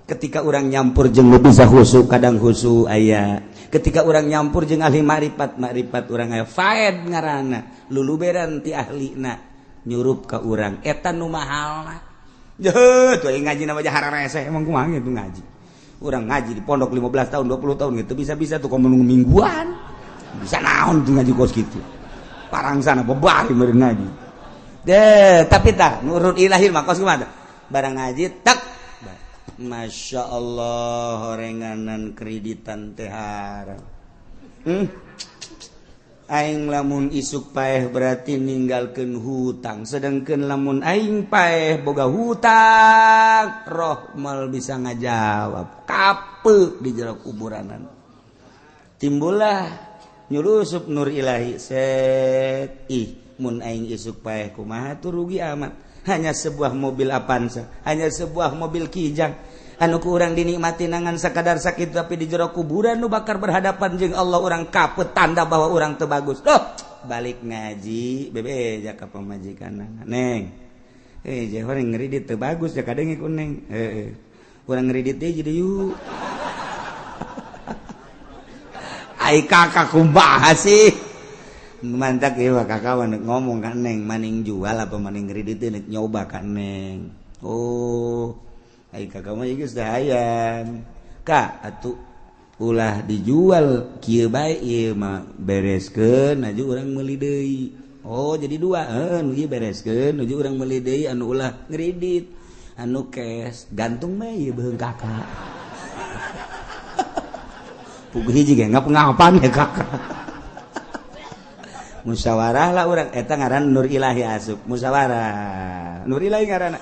Ketika orang nyampur jeung nu bisa khusyuk, kadang khusyuk aya. Ketika orang nyampur jeung ahli makrifat, makrifat urang aya, faed ngaranna, luluberan ti ahlina nyurup ka urang, eta nu mahalna. Jeuh, tuh ngaji nama hararese emang kumaha gitu ngaji. Urang ngaji di pondok 15 tahun, 20 tahun gitu bisa-bisa tuh komo mingguan. Bisa naon tuh ngaji kos gitu. Parang sana bebari meureun ngaji. Deh, tapi tak nurut ilahi mah kos kumaha? Barang ngaji tak. Masya Allah, horenganan kreditan teh haram. Aing lamun isuk paeh berarti ninggalkeun hutang, sedangkan lamun aing paeh boga hutang, roh mal bisa ngajawab kape di jero kuburanan. Timbullah nyulusup nur ilahi set, ih, mun aing isuk paeh kumaha tuh, rugi amat. Hanya sebuah mobil Avanza, hanya sebuah mobil Kijang anu ku urang dinikmati nangan sakadar sakit, tapi di jero kuburan nu bakal berhadapan jeung Allah urang kapet, tanda bahwa urang teu bagus. Duh, balik ngaji bebe jaka pamajikan, neng, eh, jauh ngridit teu bagus ya, kadang ku neng, eh, urang ngridit teh jadi yuk. Ai kakak kumaha sih? Mantap ya kakak ngomong kan, neng, maning jual apa maning ngridit nek nyoba kan, neng. Oh, ai kakak mah geus hayang kak atuh ulah dijual, kieu bae ieu mah, bereskeun aju urang meuli deui. Oh, jadi dua, heuh, nu ieu bereskeun aju urang meuli deui, anu ulah ngridit, anu cash gantung mah ieu beuheung kakak. Puguh hiji ge ngap-ngapan ya kakak. Musyawarah lah urang, eta ngaran nur ilahi asup musyawarah, nur ilahi ngaranna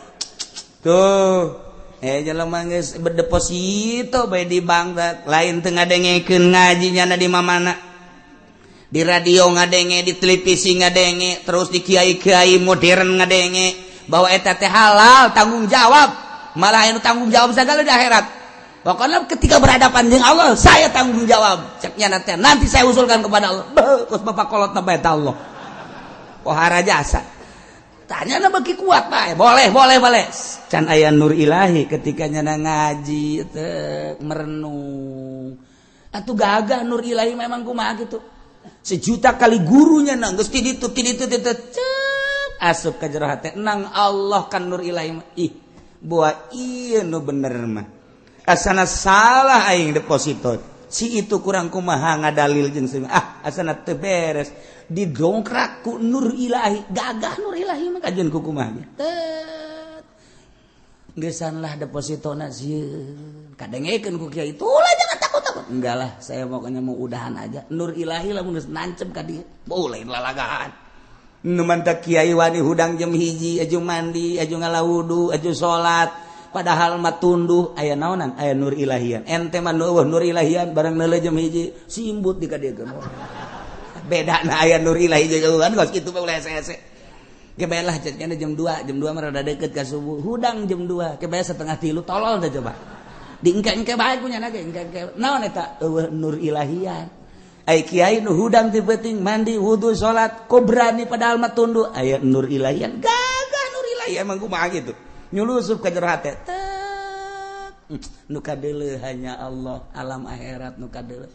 tuh. Eh, jelema geus berdeposito bae di bank, lain teu ngadengekeun ngaji nyana di mamana, di radio ngadenge, di televisi ngadenge, terus di kiai-kiai modern ngadenge bahwa eta teh halal, tanggung jawab, malah anu tanggung jawab segala di akhirat. Pokoknya ketika berhadapan dengan Allah saya tanggung jawab, ceknya nanti, nanti saya usulkan kepada Allah. Beuh, kos bapak kolot na bae Allah pohara jasa tanya na beki kuat bae. Boleh, boleh, boleh. Can aya nur ilahi. Ketika nyana ngaji teh merenung atuh gagah nur ilahi, memang kumaha gitu, sejuta kali gurunya nang geus ti ditu ti ditu ti ditu cep asup ka jero hate nang Allah kan nur ilahi mah. Ih, buah ieu nu bener mah, asana salah aing deposito si itu, kurang kumaha ngadalil jeung si ah, asana teu beres, didongkrak ku nur ilahi. Gagah nur ilahi mah kajian ku kumaha. Tet geusan lah depositona sieun, kadengekeun ku kiai, itulah, jangan takut-takut. Enggak lah, saya pokoknya mau udahan aja. Nur ilahi lah mun geus nancep ka dieu, boleh lalagaan. Nu mantak kiai wani hudang jam 1, aju mandi, aju ngala wudu, aju salat, padahal mah tunduh aya naonan, aya nur ilahian. Ente mah nu nur ilahian, barang neuleuh jam 1 simbut di ka dieu. Beda na aya nur ilahi jauhan kos kitu mah, ulah hese-hese. Ke lah ceknya jam 2, jam 2 mah rada deket ka subuh. Hudang jam 2, ke 2.30, tolol dah coba. Di engke-engke bae punya ge engke-engke. Naon eta? Eueuh nur ilahian. Ai kiai nu hudang ti peuting, mandi, wudu, salat, kok berani, padahal mah tunduh aya nur ilahian. Gagah nur ilahi emang kumaha gitu. Nyulusup ka jero hate. Tet. Nu kadeuleuh hanya Allah, alam akhirat nu kadeuleuh.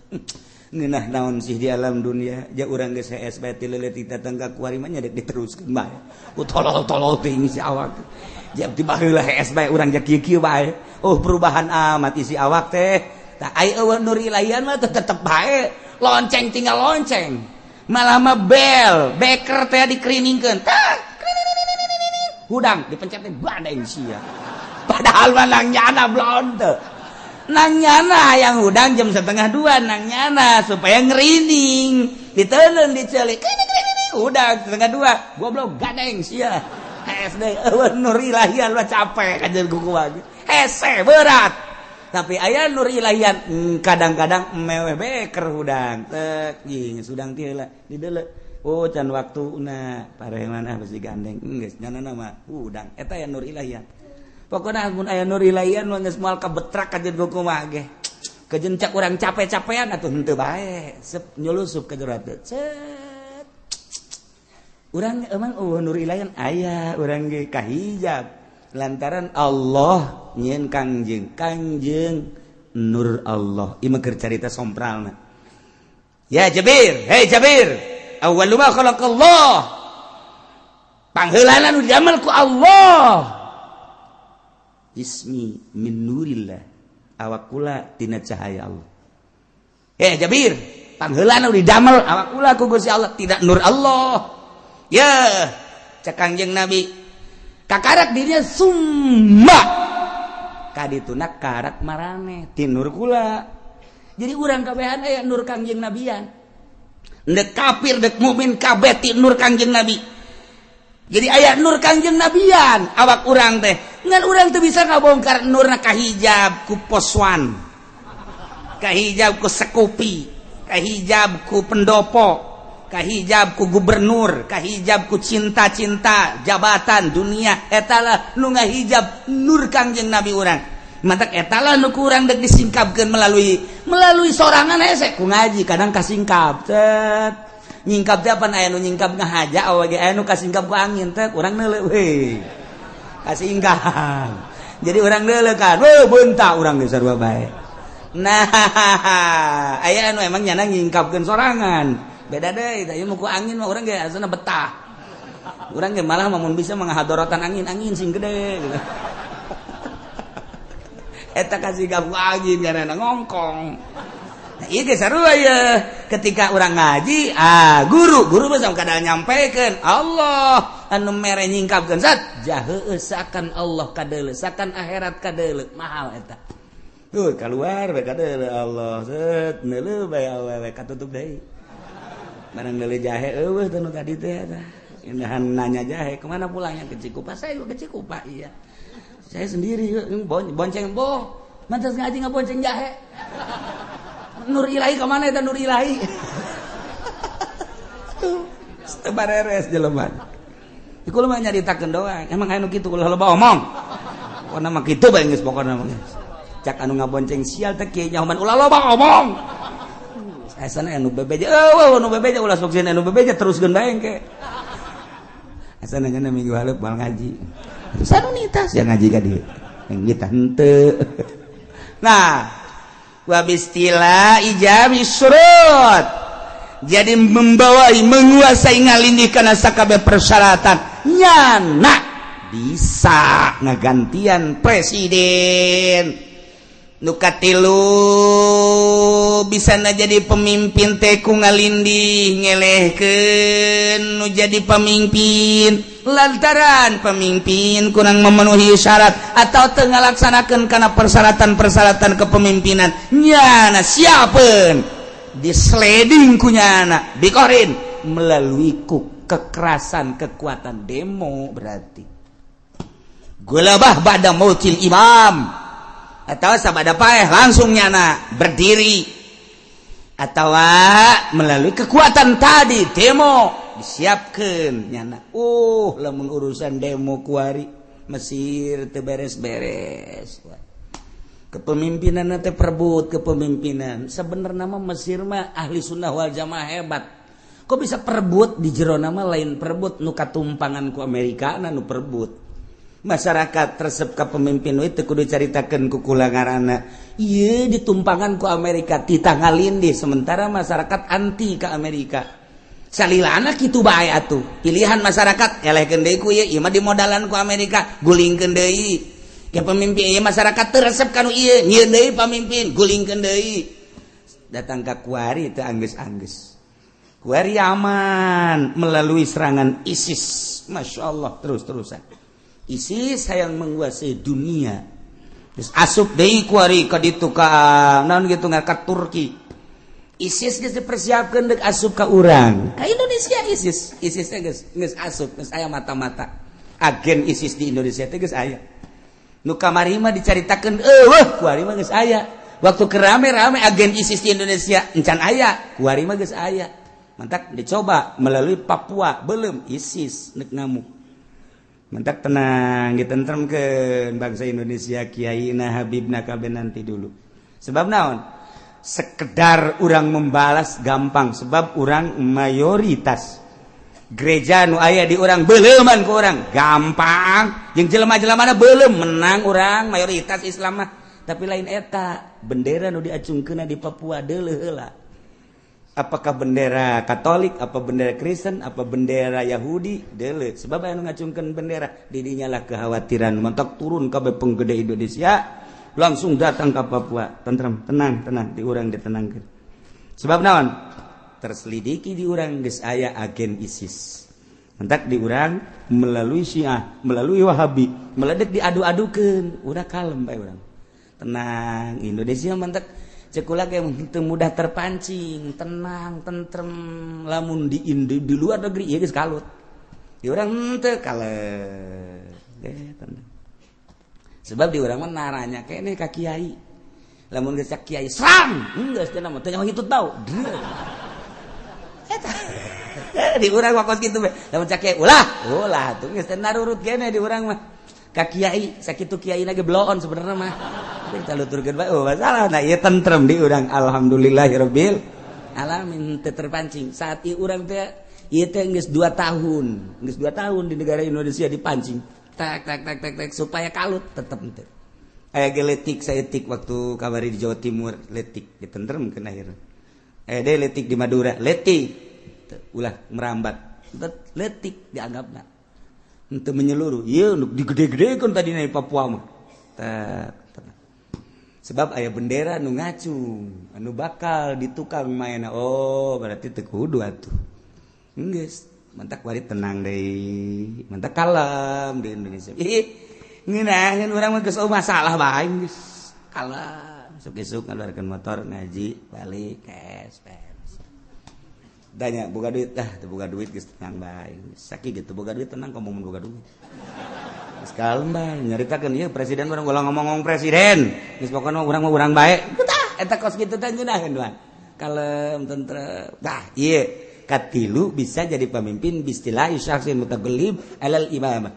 Ngeunah naon sih di alam dunia? Ja urang geus hees bae ti leuletik datang ka kuari mah nya dek diteruskeun bae. Ku tolol-tolol teuing si awak. Ja ti baheula hees bae urang ja kieu-kieu bae. Oh, perubahan amat isi awak teh. Tah, ai eueuh nur ilahian mah tetep bae. Lonceng tinggal lonceng. Malah mah bel, beker teh dikeriningkeun. Tah. Hudang dipencet teh gandeng sia. Padahal mah nang nyana belum teu. Nang nyana yang hudang jam 1:30 nang nyana supaya ngerining. Diteuleun dicelik. Hudang 1:30. Goblok gandeng sia. SD eueuh nur ilahian mah capek kajeun kuku ge. Hese berat. Tapi aya nur ilahian kadang-kadang meweh beker hudang. Tek jing hudang ti heula dideuleu. Oh can waktuna pareman ah besi gandeng geus nyana mah hudang eta aya nur ilahian. Pokona mun aya nur ilahian mah geus moal kabetrak kajeun kumaha ge. Kajeun cak urang capek-capean atuh henteu bae. Sep nyulusup ka jero teh. Cet. Urang emang oh nur ilahian aya urang ge kahijab lantaran Allah nyieun Kangjeng, Kangjeng nur Allah. Ieu mah keur carita sompralna. Ya Jabir, hei Jabir, awwalu ma khalaqallah. Pangheulana nu didamel ku Allah. Ismi min nurillah. Awak kula tina cahaya Allah. Hei Jabir, pangheulana nu didamel awak kula ku Gusti Allah tidak nur Allah. Ya, cek Kangjeng Nabi. Kakarak dirinya summa. Kadituna karak marane ti nur kula. Jadi urang kabehan aya nur Kangjeng Nabian. Dek kafir dek mukmin kabeh ti nur Kangjeng Nabi. Jadi aya nur Kangjeng Nabian awak urang teh. Ngan urang teu bisa ngabongkar nurna kahijab ku poswan. Kahijab ku sekupi, kahijab ku pendopo, kahijab ku gubernur, kahijab ku cinta-cinta jabatan dunia etalah nu ngahijab nur Kangjeng Nabi urang. Matak etalah nu kurang dek disingkapkeun melalui melalui sorangan hese ku ngaji kadang kasingkap cet nyingkap teh apa aya nu nyingkap ngahaja awe ge aya nu kasingkap ku angin teh urang neuleuh we kasingkap. Jadi urang neuleuh kan we beunta urang geus sarua bae. Nah, aya anu emang nyana nyingkapkeun sorangan beda deui tah ieu mah ku angin mah urang ge asana betah. Urang ge malah mun bisa menghadorotan angin angin sing gede gitu. Eta kasingkap ku angin karena ngongkong. Nah, iya ge sarua ya. Ketika urang ngaji, ah guru, guru mah kadang nyampekeun Allah anu mere nyingkapkeun zat jahe sakan Allah kadeuleu, sakan akhirat kadeuleu, mahal eta. Tuh keluar bae kadeuleu Allah, set neuleuh bae awewe katutup deui. Barang neuleuh jahe eueuh teh nu tadi teh eta. Indahan nanya jahe, kemana pulangnya ke Cikupa? Saya juga ke Cikupa, iya. Saya sendiri bonceng boh. Mantas ngaji ngabonceng jahe. Nur ilahi kemana eta nur ilahi? Tuh, teu bareres jelema. Iku mah nyaritakeun doang. Emang aya nu kitu ulah loba omong. Pokona mah kitu bae geus pokona mah. Cak anu ngabonceng sial teh kieu nyahoman ulah loba omong. Asana anu bebeja, eueuh anu bebeja ulah sok sieun anu bebeja teruskeun bae engke. Asana nya minggu hareup moal ngaji. Sanunitas ya ngaji ka dieu. Yang kita henteu. Nah, wabistila ijabi surut. Jadi membawai menguasai ngalindih kana sakabeh persyaratan nyana bisa ngagantian presiden. Nu katilu bisa na jadi pemimpin teh ku ngalindih ngelehkeun nu jadi pemimpin lantaran pemimpin kurang memenuhi syarat atau teu ngalaksanakeun kana persyaratan-persyaratan kepemimpinan nyana siapeun disleding ku nyana bikorin melalui ku kekerasan kekuatan demo berarti gulabah ba'da mautil imam atau sabada paeh langsung nyana berdiri atau melalui kekuatan tadi demo disiapkan nyana lamun urusan demo kuari Mesir teu beres-beres kepemimpinan teh perebut kepemimpinan. Sebenarnya mah Mesir mah ahli sunnah wal jamaah hebat kok bisa perebut di jero nama lain perebut nu katumpangan ku Amerika nu perebut masyarakat resep ka pemimpin itu kudu caritakeun ku kula ngaranna ieu ditumpangan ku Amerika titah ngalindih sementara masyarakat anti ka Amerika salilana kitu bae atuh pilihan masyarakat elehkeun deui ku ieu ieu mah dimodalan ku Amerika gulingkeun deui ke pemimpin ieu masyarakat teu resep ka nu ieu nyieun deui pamimpin gulingkeun deui datang ka kuari teu anggeus-anggeus kuari aman melalui serangan ISIS. Masya Allah terus-terusan. ISIS hayang menguasai dunia. Terus asup deui kuari ka ditu, ka naon gitu, ka Turki. ISIS geus dipersiapkeun deuk asup ka urang, ka Indonesia. ISIS ISIS teh geus geus asup, geus aya mata-mata agen ISIS di Indonesia teh geus aya. Nu kamari mah dicaritakeun euweuh, kuari mah geus aya. Waktu kerame-rame agen ISIS di Indonesia encan aya, kuari mah geus aya. Mantak dicoba melalui Papua, belum ISIS nek ngamuk. Mantak tenang, ditentremkeun bangsa Indonesia, kiai na, habibna, kabeh nanti dulu. Sebab naon? Sekedar orang membalas gampang, sebab orang mayoritas. Gereja nu aya di orang beleuman ku orang gampang, jeung jelema-jelema belum menang, orang mayoritas Islam mah. Tapi lain eta bendera nu diacungkeun di Papua, deuleuh heula, apakah bendera Katolik, apa bendera Kristen, apa bendera Yahudi, deuleuh. Sebab anu ngacungkeun bendera didinya lah kekhawatiran. Mantak turun kabeh penggede Indonesia, langsung datang ke Papua. Tentrem, tenang, tenang, di urang ditenangkeun. Sebab naon? Terselidiki di urang geus aya agen ISIS. Mantak di urang melalui Syiah, melalui Wahabi, meledek diadu-adukeun, udah kalem bae urang, tenang Indonesia. Mantak cekula yang mudah terpancing, tenang, tentrem. Lamun di luar negeri ya geus kalut, di urang henteu, kalem, tenang. Sebab di urang mah naranya kene ka kiai. Lamun geus kiai serang, geus teh mah teu nyaho hitut bau. Eta di urang mah kos kitu be. Lamun cak kiai ulah, ulah tuh geus teh narurut kene di urang mah ka kiai. Sakitu kiai lagi bloon sebenarnya mah kita luturkeun bae, oh masalah. Nah, ieu tentrem di urang, alhamdulillahirabbil alamin, teu terpancing. Saat ieu urang teh, ieu teh geus 2 tahun, geus 2 tahun di negara Indonesia dipancing tak tak tak tak tak supaya kalut, tetep teu aya ge letik saeutik. Waktu kabari di Jawa Timur letik, ditentremkeun akhirnya. Aya deui letik di Madura, letik ulah merambat, letik dianggapna henteu menyeluruh. Ieu nu digede-gedekeun tadi di Papua mah. Sebab aya bendera nu ngacung anu bakal ditukang mainna, oh berarti teu kudu atuh. Geus mantak wari tenang deui, mantak kalem di Indonesia. Ih, ngeunaheun urang mah, geus masalah bae, geus kalem. Isuk-isuk ngaluarkeun motor, ngaji, balik, cash beres. Tanya boga duit, dah teu boga duit, geus tenang bae. Sakieu gitu boga duit tenang, komo mun boga duit. Geus kalem bae nyaritakeun ieu presiden urang, ulah ngomong-ngomong presiden. Geus pokona urang mah urang bae. Tah eta kos kitu teh ngeunaheun mah. Kalem, tentrem. Tah ieu katilu bisa jadi pemimpin biistila'i syakhsin mutagallib alal imamah.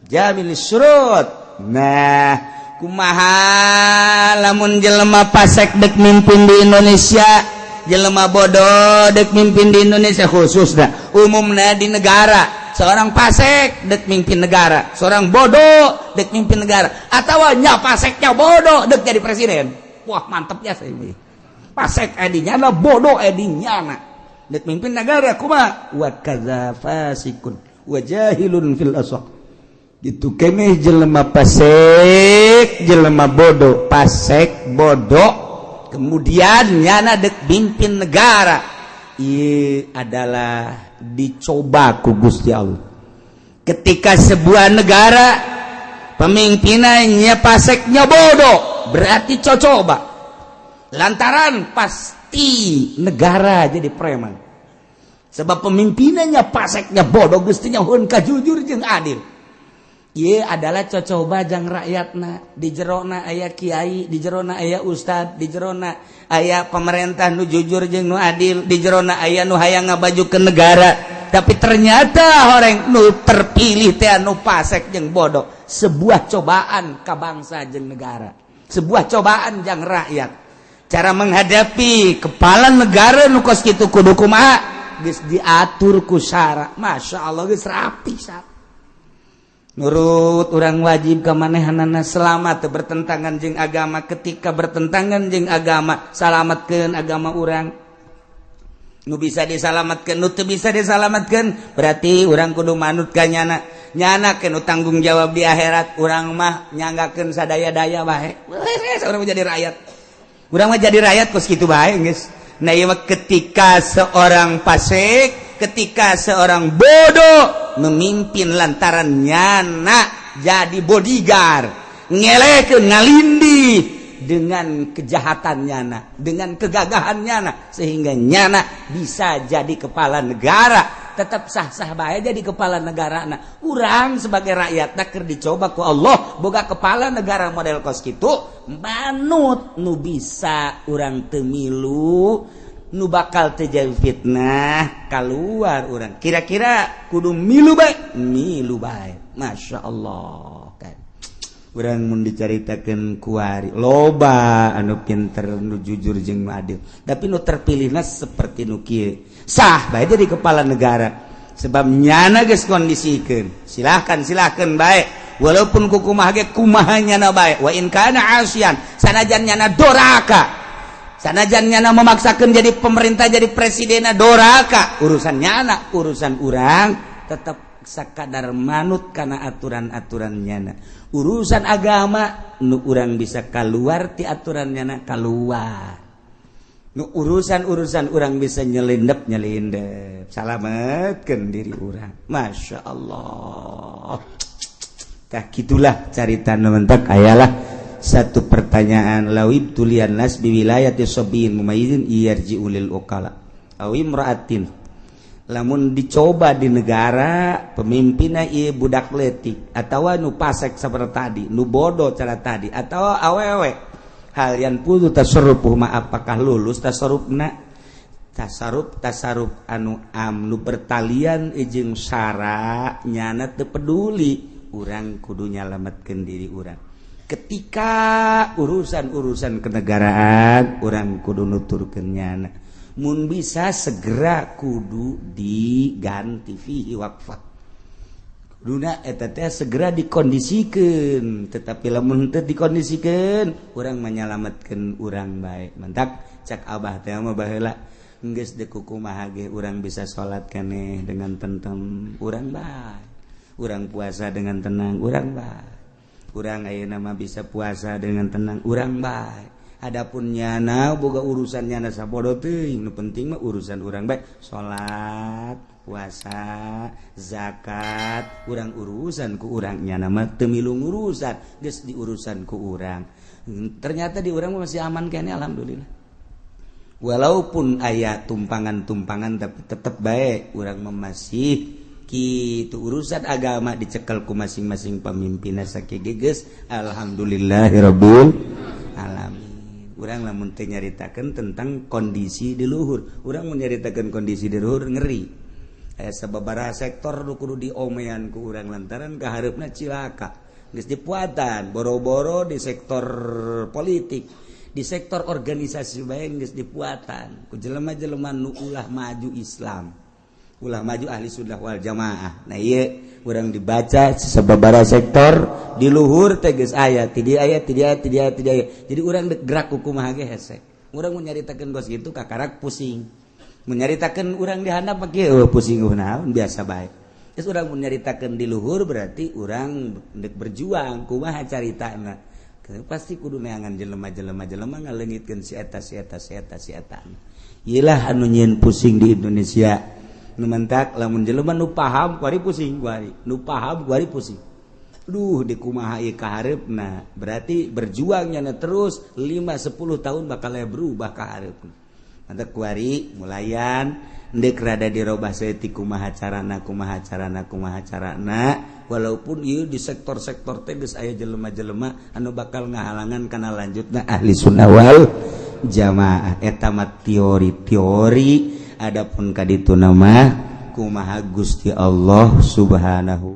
Jamil syurut. Nah, kumaha lamun jelema pasek dek mimpin di Indonesia, jelema bodoh dek mimpin di Indonesia khususnya, umumnya di negara, seorang pasek dek mimpin negara, seorang bodoh dek mimpin negara, atau nya paseknya bodoh dek jadi presiden? Wah, mantepnya saya ini pasek edinya lah, bodoh edinya. Nah, dek mimpin negara kumaha? Wa kadza fasikun wa jahilun fil asaq gitu keneh. Jelema pasek, jelema bodoh, pasek bodoh, kemudian nyana dek mimpin negara, ieu adalah dicoba ku Gusti Allah. Ketika sebuah negara pemimpinannya paseknya bodoh, berarti cocoba, lantaran pasti negara jadi preman. Sebab pemimpinannya paseknya bodoh, gustinya hun jujur jeung adil. Ieu adalah cocoba jang rakyatna. Di jerona aya kiai, di jerona aya ustad, di jerona aya pemerintah nu jujur jeung nu adil, di jerona aya nu hayang ngabaju ke negara, tapi ternyata orang nu terpilih teh anu pasek jeung bodoh. Sebuah cobaan ka bangsa jeung negara, sebuah cobaan jang rakyat. Cara menghadapi kepala negara nu kos kitu kudu kumaha? Geus diatur ku syara, Masya Allah, geus rapi sar. Nurut orang wajib kemanehanana selama teu bertentangan jeung agama. Ketika bertentangan jeung agama, salamatkeun agama urang nu bisa disalamatkeun. Nu teu bisa disalamatkeun, berarti urang kudu manut ka nyana. Nyana nu tanggung jawab di akhirat. Urang mah nyanggakeun sadaya-daya bae. Urang mah jadi rakyat, urang mah jadi rakyat kos kitu bae geus. Nah, ieu mah ketika seorang fasik, ketika seorang bodoh memimpin lantaran nyana jadi bodyguard, ngelekeun, ngalindih dengan kejahatan nyana, dengan kegagahan nyana, sehingga nyana bisa jadi kepala negara. Tetap sah-sah bae jadi kepala negara. Nah, urang sebagai rakyat keur dicoba ku Allah boga kepala negara model kos kitu, manut nu bisa urang teu milu nu bakal terjadi fitnah keluar. Urang kira-kira kudu milu bae, milu bae. Masya Allah kan urang mun dicaritakeun kuari loba anu pinter, nu jujur jeung nu adil, tapi nu terpilihna seperti nu kieu, sah bae jadi kepala negara sebab nyana geus kondisikeun. Silahkan, silahkan bae, walaupun kukumaha ge, kumaha nyana bae. Wa in kana asian, sanajan nyana doraka, sanajan nyana memaksakan jadi pemerintah, jadi presiden doraka, urusan nyana. Urusan urang tetap sakadar manut karena aturan-aturan nyana. Urusan agama nu urang bisa keluar ti aturan nyana, keluar. Nu urusan-urusan urang bisa nyelindep, nyelindep, salametkeun diri urang. Masya Allah. Tah, gitulah carita nu mentak ayalah satu pertanyaan, lau ibtuliyan nas biwilayati sabiyin mumayyizin yarji'u lil uqala aw imra'atin. Lamun dicoba di negara pemimpinnya ieu budak letik atau nu pasek seperti tadi, nu bodoh cara tadi, atau awewe, hal yanfudzu tasarrufuhuma, apakah lulus tasarrufna? Tasarruf, tasarruf anu am, nu bertalian jeung syara, nyana teu peduli. Urang kudu nyalametkeun diri urang. Ketika urusan-urusan kenegaraan, urang kudu nuturkeun nyana. Mun bisa segera kudu diganti. Fihi waqfah. Kuduna eta teh segera dikondisikan, tetapi lamun teu dikondisikan, urang menyelamatkan urang bae. Mentak cak Abah teh mah baheula, geus deuk kumaha ge urang bisa salat keneh dengan tentrem, urang bae. Urang puasa dengan tenang, urang bae. Urang ayeuna mah bisa puasa dengan tenang, urang bae. Adapun nyana boga urusan nyana sabodo teuing, nu penting mah urusan urang bae, salat, puasa, zakat, urang urusan ku urang. Nyana mah teu milu urusan, geus diurusan ku urang. Ternyata di urang masih aman kene, alhamdulillah. Walaupun aya tumpangan-tumpangan, tapi tetep bae urang masih kitu. Urusan agama dicekel ku masing-masing pemimpin sakieu geus, alhamdulillahirabbil alamin. Urang lamun teu nyaritakeun tentang kondisi di luhur, urang mun nyaritakeun kondisi di luhur ngeri. Aya sababaraha sektor nu kudu diomean ku urang lantaran kahareupna cilaka. Geus dipuatan boro-boro di sektor politik, di sektor organisasi bae geus dipuatan ku jelema-jelema nu ulah maju Islam, ulah maju Ahli Sunnah wal Jamaah. Nah, ieu urang dibaca sababaraha sektor di luhur teh geus aya ti dieu, aya ti dieu, ti dieu, ti dieu. Jadi urang dek gerak ku kumaha ge hese. Urang mun nyaritakeun kos kitu kakarak pusing. Mun nyaritakeun urang di handap mah kieu, pusing naon, biasa bae. Terus urang mun nyaritakeun di luhur berarti urang dek berjuang kumaha caritana, pasti kudu neangan jelema-jelema jelema ngaleungitkeun si eta, si eta, si eta, si eta. Iyalah anu nyieun pusing di Indonesia. Nu mentak lamun jelema nu paham kuari pusing, kuari nu paham kuari pusing. Duh, di kumaha ieu kahareupna? Berarti berjuangnya terus 5 10 tahun bakal berubah kahareupna. Mantap, kuari mulayan ndek rada dirobah saeutik, kumaha carana, kumaha carana, kumaha carana. Walaupun ieu di sektor-sektor teh geus aya jelema-jelema anu bakal ngahalangan kana lanjutna Ahli Sunnah wal Jamaah. Eta mah teori-teori. Adapun ka ditu nama kumaha Gusti Allah Subhanahu